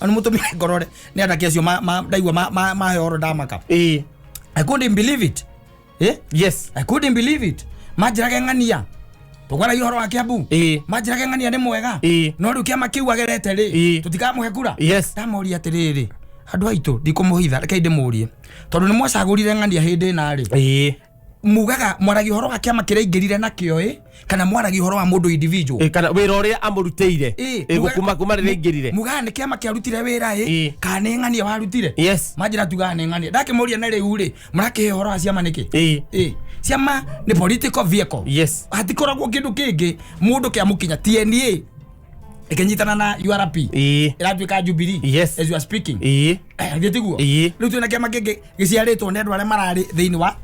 Ona mũtumia ngorore nĩ anake acio ndaigua mahe ũhoro ndamaka. I couldn't believe it, eh? I couldn't believe it. Manjĩrage ng'ania tũkwaragia ũhoro wa Kiambu. Manjĩrage ng'ania nĩ mwega. No rĩu kĩama kĩu agerete rĩ, tũtikamũhe kura. Ndamoria atĩrĩrĩ, andũ aitũ, ndikũmũhitha, rekei ndĩmũrie, tondũ nĩ mwacagũrire ng'ania hĩndĩ ĩna rĩ, mugaga mwaragia ũhoro wa kĩama kĩrĩa aingĩrire nakĩo ĩ, kana mwaragia ũhoro wa mũndũ individual? Kana wĩra ũrĩa amũrutĩire. Gũkuma kuma rĩrĩa aingĩrire. Mugaga nĩ kĩama kĩarutire wĩra ĩ, kana nĩ ng'ania warutire? Manjĩra tugaga nĩ ng'ania. Ndakĩmũria, na rĩu rĩ, mũrakĩhe ũhoro wa ciama nĩkĩ? Ciama nĩ political vehicle. Hatikoragwo kĩndũ kĩngĩ mũndũ kĩamũkinya. TNA ĩkĩnyitana na URP, ĩratuĩka Jubilee as you are speaking. Githĩ tiguo? Rĩu twĩna kĩama kĩngĩ gĩciarĩtwo nĩ andũ arĩa mararĩ thĩinĩ wa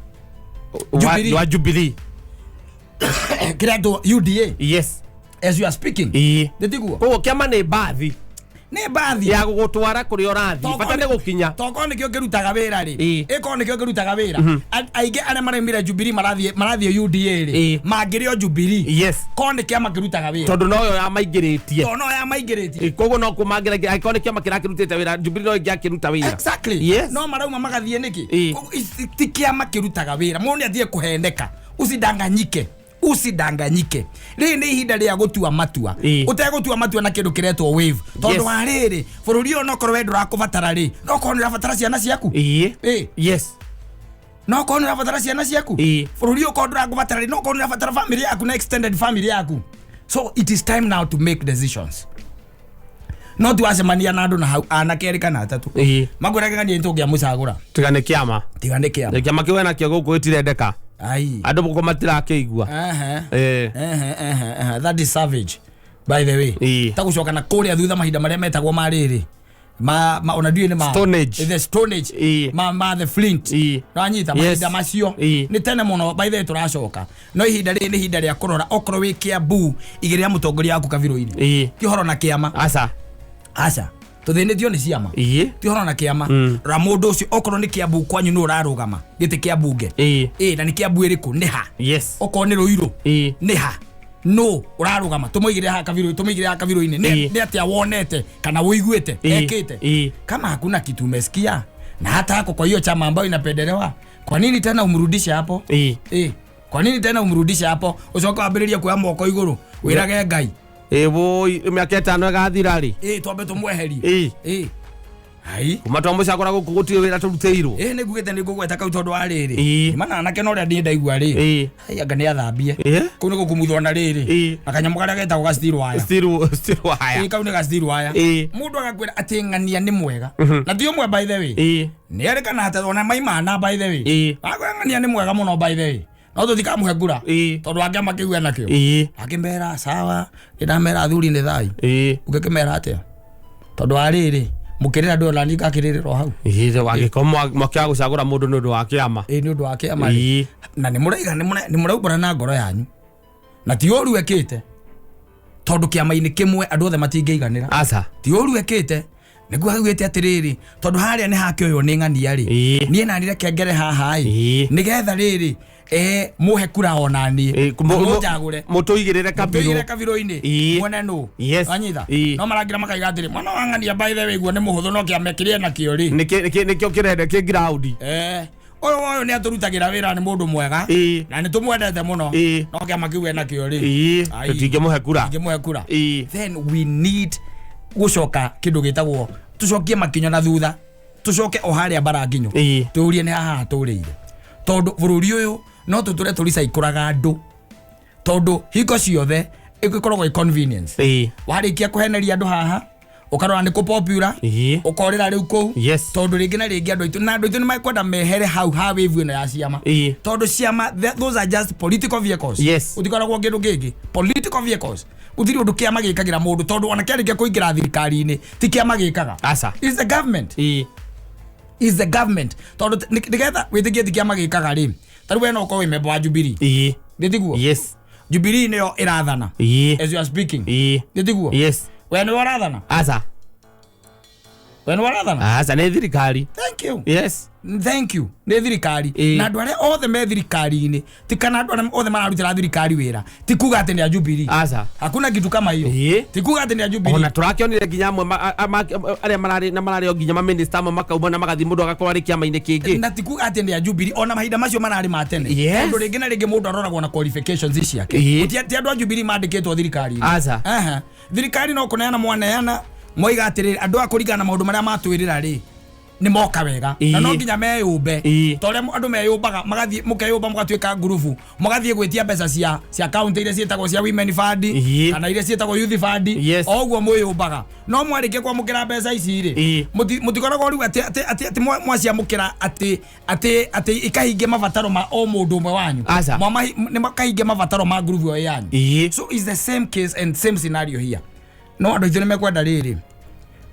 Jubilee. Wa Jubilee. Kĩretwo UDA as you are speaking. Nĩ tiguo? Koguo kĩama nĩ mbathi. Nĩ mbathi ya gũgũtwara kũrĩa ũrathiĩ, bata nĩ gũkinya. Tokorwo nĩkĩo kĩrutaga wĩra rĩ, Ĩĩ. ĩkorwo nĩkĩo kĩrutaga wĩra. Aingĩ arĩa maraumire Jubilee marathiĩ UDA rĩ, Ĩĩ. mangĩrĩ o Jubilee. Yes. Korwo nĩ kĩama kĩrutaga wĩra. Tondũ noyo yamaingĩrĩtie. Tondũ no yamaingĩrĩtie. Ĩĩ, koguo no kũmangĩra angĩkorwo nĩ kĩama kĩrakĩrutĩte wĩra, Jubilee no ĩngĩakĩruta wĩra. Exactly. Yes. No marauma magathiĩ nĩkĩ? Ĩĩ. Koguo ti kĩama kĩrutaga wĩra. Mũndũ nĩ athiĩ kũheneka. Usidanganyike, usidanganyike. Rĩrĩ nĩ ihinda rĩa gũtua matua. Ĩĩ. Ũtegũtua matua na kĩndũ kĩretwo wave, tondũ Yes. wa rĩrĩ, bũrũri ũyũ nokorwo we ndũrakũbatara rĩ, nokorwo nĩ ũrabatara ciana ciaku. Ĩĩ. Ĩĩ. Yes. Nokorwo nĩ ũrabatara ciana ciaku. Ĩĩ. Bũrũri ũyũ korwo ndũrakũbatara rĩ, nokorwo nĩ ũrabatara family yaku na extended family yaku. So it is time now to make decisions. No tiwacemania na andũ na hau anake erĩ kana atatũ, Ĩĩ. makwĩra kĩgania nĩtũngĩamũcagũra. Tiga nĩ kĩama. Tiga nĩ kĩama. Kĩama kĩu enakĩo gũkũ gĩtirendeka. Ai. Andũ gũkũ matirakĩigua. Ehe. Ĩĩ. Ehe, ehe, ehe. That is savage, by the way. Ĩĩ. Ta gũcoka na kũrĩa thutha, mahinda marĩa metagwo ma rĩrĩ, ma ona ndiũĩ nĩ ma Stone Age. The Stone Age. Ĩĩ. Ma the flint. Ĩĩ. Ranyita? Yes. Mahinda macio Ĩĩ. nĩ tene mũno, by the way. Tũracoka, no ihinda rĩrĩ nĩ ihinda rĩa kũrora. Okorwo wĩ Kiambu, igĩrĩra mũtongoria waku kabirũ-inĩ. Ĩĩ. Ti ũhoro na kĩama. Aca. Aca, tũthĩnĩtio nĩ ciama. Ĩĩ. Ti ũhoro na kĩama. Rora mũndũ ũcio. Okorwo nĩ Kiambu kwanyu nĩ ũrarũgama gĩtĩ kĩa mbunge, Ĩĩ. ĩ na nĩ Kiambu ĩrĩkũ, nĩ ha? Yes. Okorwo nĩ Rũirũ, Ĩĩ. nĩ ha no ũrarũgama? Tũmũigĩre haha kabirũ, tũmũigĩre haha kabirũ-inĩ. Ĩĩ. Nĩ atĩa wonete kana ũiguĩte Ĩĩ. ekĩte? Ĩĩ. Kama hakuna kitu umesikia na hata hako kwa hiyo chama ambayo inapendelewa, kwa nini tena umrudishe hapo? Ĩĩ. Kwa nini tena umrudishe hapo, ucoke wambĩrĩrie kuoya moko igũrũ wĩrage Ngai? Ĩĩ, wũi, mĩaka 5 ĩgathira rĩ? Ĩ, twambe tũmweherie. Ĩĩ. Ĩ, ai. Kuma twamũcagũra gũkũ gũtirĩ wĩra tũrutĩirwo. Ĩ, nĩ ngugĩte nĩ ngũgweta kau tondũ wa rĩrĩ. Ĩĩ. Mana anake no ũrĩa niĩ ndaigua rĩ, Ĩĩ. ai, anga nĩ athambie. Ĩĩ. Kũu nĩ gũkumuthwo na rĩrĩ, Ĩĩ. na kanyamũ karĩa getagwo ga steel wire. Steel wire. Ĩ, kau nĩ ga steel wire. Ĩĩ. Mũndũ agakwĩra atĩ ng'ania nĩ mwega, na ti ũmwe, by the way. Ĩĩ. Nĩ erĩ kana atatũ, ona maimana, by the way. Ĩĩ. Akwĩra ng'ania nĩ mwega mũno, by the way, no tũtikamũhe ngura Ĩĩ. tondũ angĩama kĩu enakĩo. Ĩĩ. Akĩmera sawa, nĩndamera athuri nĩ thayũ. Ĩĩ. Ũngĩkĩmera atĩa tondũ wa rĩrĩ, mũkĩrĩra ndũ ona niĩ ngakĩrĩrĩra o hau? Ĩĩ, angĩkorwo mwakĩaga gũcagũra mũndũ nĩ ũndũ wa kĩama. Ĩ, nĩ ũndũ wa kĩama rĩ. Ĩĩ. Na nĩ mũraiga nĩ mũraumbũra na ngoro yanyu na ti ũru ekĩte, tondũ kĩama-inĩ kĩmwe andũ othe matingĩiganĩra. Aca. Ti ũru ekĩte, nĩguo augĩte atĩrĩrĩ, tondũ harĩa nĩ hakĩoywo nĩ ng'ania rĩ, Ĩĩ. niĩ nani reke ngere haha ĩ, Ĩĩ. nĩgetha rĩrĩ mũhe kura ona niĩ Ĩĩ, mũnjagũre. Mũtũigĩrĩre kabirũ kabirũ. Kabirũ-inĩ. Ĩĩ. Muone nũ. Yes. Wanyita? Ĩĩ. No marangira makaiga atĩrĩ, mwana wa ng'ania, by the way, guo nĩ mũhũthũ, no kĩama kĩrĩa nakĩo rĩ, Nĩkĩo kĩrenda kĩ ground. Ũyũ nĩ atũrutagĩra wĩra, nĩ mũndũ mwega Ĩĩ. na nĩ tũmwendete mũno, Ĩĩ. no kĩama kĩu enakĩo rĩ, Ĩĩ. Ai. Tũtingĩmũhe kura. Ingĩmũhe kura. Ĩĩ. Then we need gũcoka kĩndũ gĩtagwo tũcokie makinyo na thutha, tũcoke o harĩa mbara nginyo, Ĩĩ. tũrie nĩ haha tũrĩire, tondũ bũrũri ũyũ no tũtũre tũricaikũraga andũ, tondũ hingo ciothe ĩgĩkoragwo ĩ convenience. Ĩĩ. Warĩkia kũheneria andũ haha, ũkarora nĩ kũ popular, Ĩĩ. ũkorĩra rĩu kũu. Yes. Tondũ rĩngĩ na rĩngĩ andũ aitũ na andũ aitũ nĩ mekwenda mehere hau ha wave ĩno ya ciama, Ĩĩ. tondũ ciama, those are just political vehicles. Yes. Gũtikoragwo kĩndũ kĩngĩ, political vehicles. Gũtirĩ ũndũ kĩama gĩkagĩra mũndũ, tondũ ona kĩarĩkia kũingĩra thirikari-inĩ, ti kĩama gĩkaga. Aca. Is the government. Ĩĩ. Is the government, tondũ nĩgetha wĩtĩkie ti kĩama gĩkaga rĩ, tarĩu we no ũkorwo wĩ member wa Jubilee. Ĩĩ. Nĩ tiguo? Yes. Jubilee nĩyo ĩrathana Ĩĩ. as you are speaking. Ĩĩ. Nĩ tiguo? Yes. We nĩwe ũrathana? Aca. We nĩwe ũrathana? Aca, nĩ thirikari. Thank you. Yes. Thank you. Nĩ thirikari. Ĩĩ. Na andũ arĩa othe me thirikari-inĩ, ti kana andũ arĩa othe mararutĩra thirikari wĩra, ti kuga atĩ nĩ a Jubilee. Aca. Hakuna kitu kama hiyo. Ĩĩ. Ti kuga atĩ nĩ a Jubilee. Ona tũrakĩonire nginya amwe arĩa mararĩ na mararĩ o nginya mamĩnĩsta amwe makauma na magathiĩ, mũndũ agakorwo arĩ kĩama-inĩ kĩngĩ. Na ti kuga atĩ nĩ a Jubilee, ona mahinda macio mararĩ ma tene. Yes. Tondũ rĩngĩ na rĩngĩ mũndũ aroragwo na qualifications ciake. Ĩĩ. Ti andũ a Jubilee mandĩkĩtwo thirikari-inĩ. Aca. Aha. Thirikari no kũneana mwaneana, moiga atĩrĩrĩ, andũ a kũringana na maũndũ marĩa matwĩrĩra rĩ, nĩ moka wega. Ĩĩ. Na no nginya meyũmbe, Ĩĩ. ta ũrĩa andũ meyũmbaga, magathiĩ mũkeyũmba, mũgatuĩka ngurubu, mũgathiĩ gwĩtia mbeca cia county iria ciĩtagwo cia women fund, Ĩĩ. kana iria ciĩtagwo youth fund. Yes. O ũguo mwĩyũmbaga, no mwarĩkia kwamũkĩra mbeca ici rĩ, Ĩĩ. mũtikoragwo rĩu atĩ mwaciamũkĩra atĩ ikahingia mabataro ma o mũndũ ũmwe wanyu. Aca. Nĩ makahingia mabataro ma ngurubu ĩyo yanyu. Ĩĩ. So it's the same case and same scenario here, no andũ aitũ nĩ mekwenda rĩrĩ,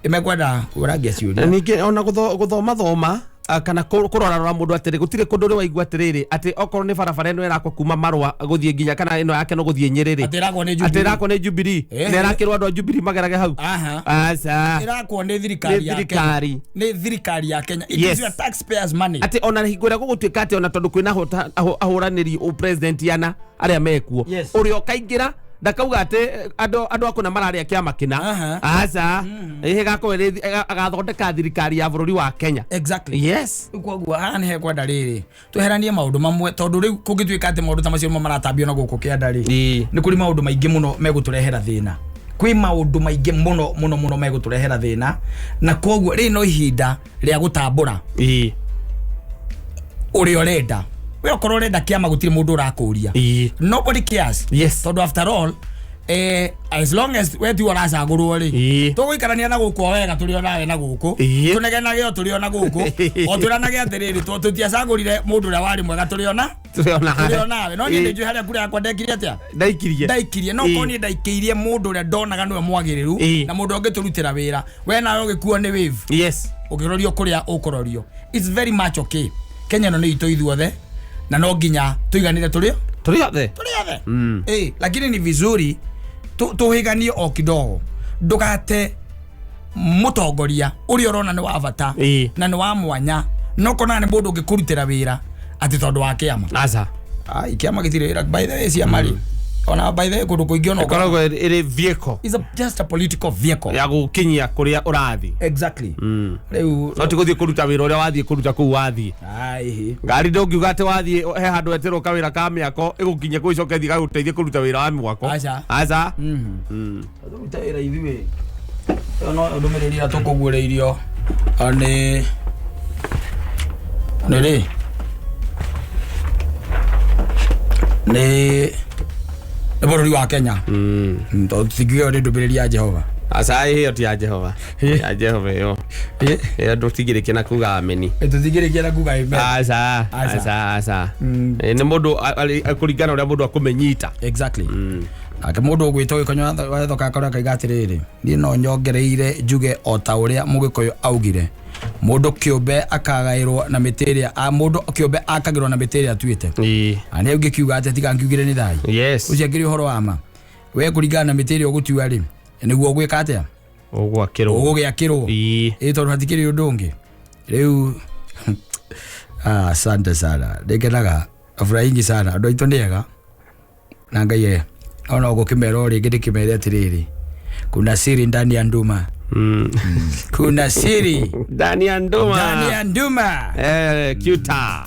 nĩ mekwenda kũrangia Na ciũria. ningĩ ona gũthoma thoma. Kana kũrora rora mũndũ atĩrĩ, gũtirĩ kũndũ ũrĩ waigua atĩrĩrĩ atĩ okorwo nĩ barabara ĩno ĩrakwo kuma Marũa gũthiĩ nginya kana ĩno yake no gũthiĩ Nyĩrĩ rĩ, Atĩ ĩrakwo nĩ atĩ Jubilee. Ĩrakwo nĩ Jubilee na ĩrakĩrwo andũ a Jubilee magerage hau? Aha. Aca. Ĩrakwo nĩ thirikari Nĩ ya Kenya. thirikari. Nĩ thirikari ya Kenya. It is your taxpayers' money. Atĩ ona hingo ĩrĩa gũgũtuĩka atĩ ona tondũ kwĩna ahũranĩri president ana arĩa mekuo, ũrĩa ũkaingĩra ndakauga atĩ andũ akũna mararĩa kĩama kĩna. Aca, ĩgakorwo agathondeka thirikari ya bũrũri wa Kenya. Rĩu koguo haha nĩ hekwenda rĩrĩ tweheranie maũndũ mamwe, tondũ rĩu kũngĩtuĩka atĩ maũndũ ta macio nĩmo maratambio na gũkũ kĩanda rĩ, nĩ kũrĩ maũndũ maingĩ mũno megũtũrehera thĩna. Kwĩ maũndũ maingĩ mũno mũno mũno megũtũrehera thĩna, na koguo rĩrĩ no ihinda rĩa gũtambũra ũrĩa ũrenda. We okorwo ũrenda kĩama, gũtirĩ mũndũ ũrakũria. Nobody cares. Tondũ after all, as long as we tiwe ũracagũrwo rĩ, tũgũikarania na gũkũ o wega tũrĩ o nawe na gũkũ, tũnegenage o tũrĩ o na gũkũ, o twĩranage atĩrĩrĩ, tũtiacagũrire mũndũ ũrĩa warĩ mwega, tũrĩ ona Tũrĩ tũrĩ o nawe. No niĩ nĩ njũĩ harĩa kura yakwa ndekire atĩa. Ndaikirie. Ndaikirie. No korwo niĩ ndaikĩirie mũndũ ũrĩa ndonaga nĩwe mwagĩrĩru na mũndũ ũngĩtũrutĩra wĩra, we nawe ũgĩkuo nĩ wave, ũkĩrorio kũrĩa ũkũrorio, it's very much okay. Kenya ĩno nĩ itũ ithuothe na no nginya tũiganĩre tũrĩ Tũrĩ othe. Tũrĩ othe. Lakini ni vizuri tũhĩganie o kidogo, ndũgate mũtongoria ũrĩa ũrona nĩ wa bata na nĩ wa mwanya, no kona nĩ mũndũ ũngĩkũrutĩra wĩra atĩ tondũ wa kĩama. Aca. Ai, kĩama gĩtirĩ wĩra, by the way. Ciama rĩ, ona by the way, kũndũ kũingĩ ona Ĩkoragwo ĩrĩ vehicle. Is just a political vehicle ya gũkinyia kũrĩa ũrathiĩ. Rĩu No ti gũthiĩ kũruta wĩra ũrĩa wathiĩ kũruta kũu wathiĩ. Ai. Ngari ndũngiuga atĩ wathiĩ he handũ wetĩrwo kawĩra ka mĩako ĩgũkinyia kũu icoke ĩthiĩ gagũteithie kũruta wĩra wa mwako. Aca. Aca. Tũrute wĩra ithuĩ. Ĩyo no ndũmĩrĩri ĩrĩa tũkũguũrĩirio nĩ rĩ nĩ bũrũri wa Kenya. Tondũ tũtingiuga ĩyo nĩ ndũmĩrĩri ya Jehova. Aca, ĩyo ti ya Jehova. Ya Jehova ĩyo ĩyo ndũtigĩrĩkia na kuga ameni. Tũtingĩrĩkia na kuga amen. Aca. Aca. Aca, aca. Nĩ mũndũ kũringana ũrĩa mũndũ akũmĩnyita. Exactly. Nake mũndũ ũgwĩtwo Gĩkonyo wathoka akorwo akaiga atĩrĩrĩ, niĩ no nyongereire njuge o ta ũrĩa Mũgĩkũyũ augire, mũndũ kĩũmbe akagaĩrwo na mĩtĩ ĩrĩa mũndũ kĩũmbe akagĩrwo na mĩtĩ ĩrĩa atuĩte. Na nĩ ũngĩkiuga atĩ tiga ngiugire nĩ thai. Ũcio akĩrĩ ũhoro wa ma. We kũringana na mĩtĩ ĩrĩa ũgũtua rĩ, nĩguo ũgwĩka atĩa? Ũgwakĩrwo. Ũgũgĩakĩrwo. Ĩ tondũ hatikĩrĩ ũndũ ũngĩ rĩu. Asante sana, ndĩkenaga, nafurahingi sana. Andũ aitũ nĩ ega na Ngai ona ũgũkĩmera o rĩngĩ, ndĩkĩmere atĩrĩrĩ, kuna siri ndani ya nduma. Kuna siri ndani ya nduma. Ndani ya nduma. Cuta.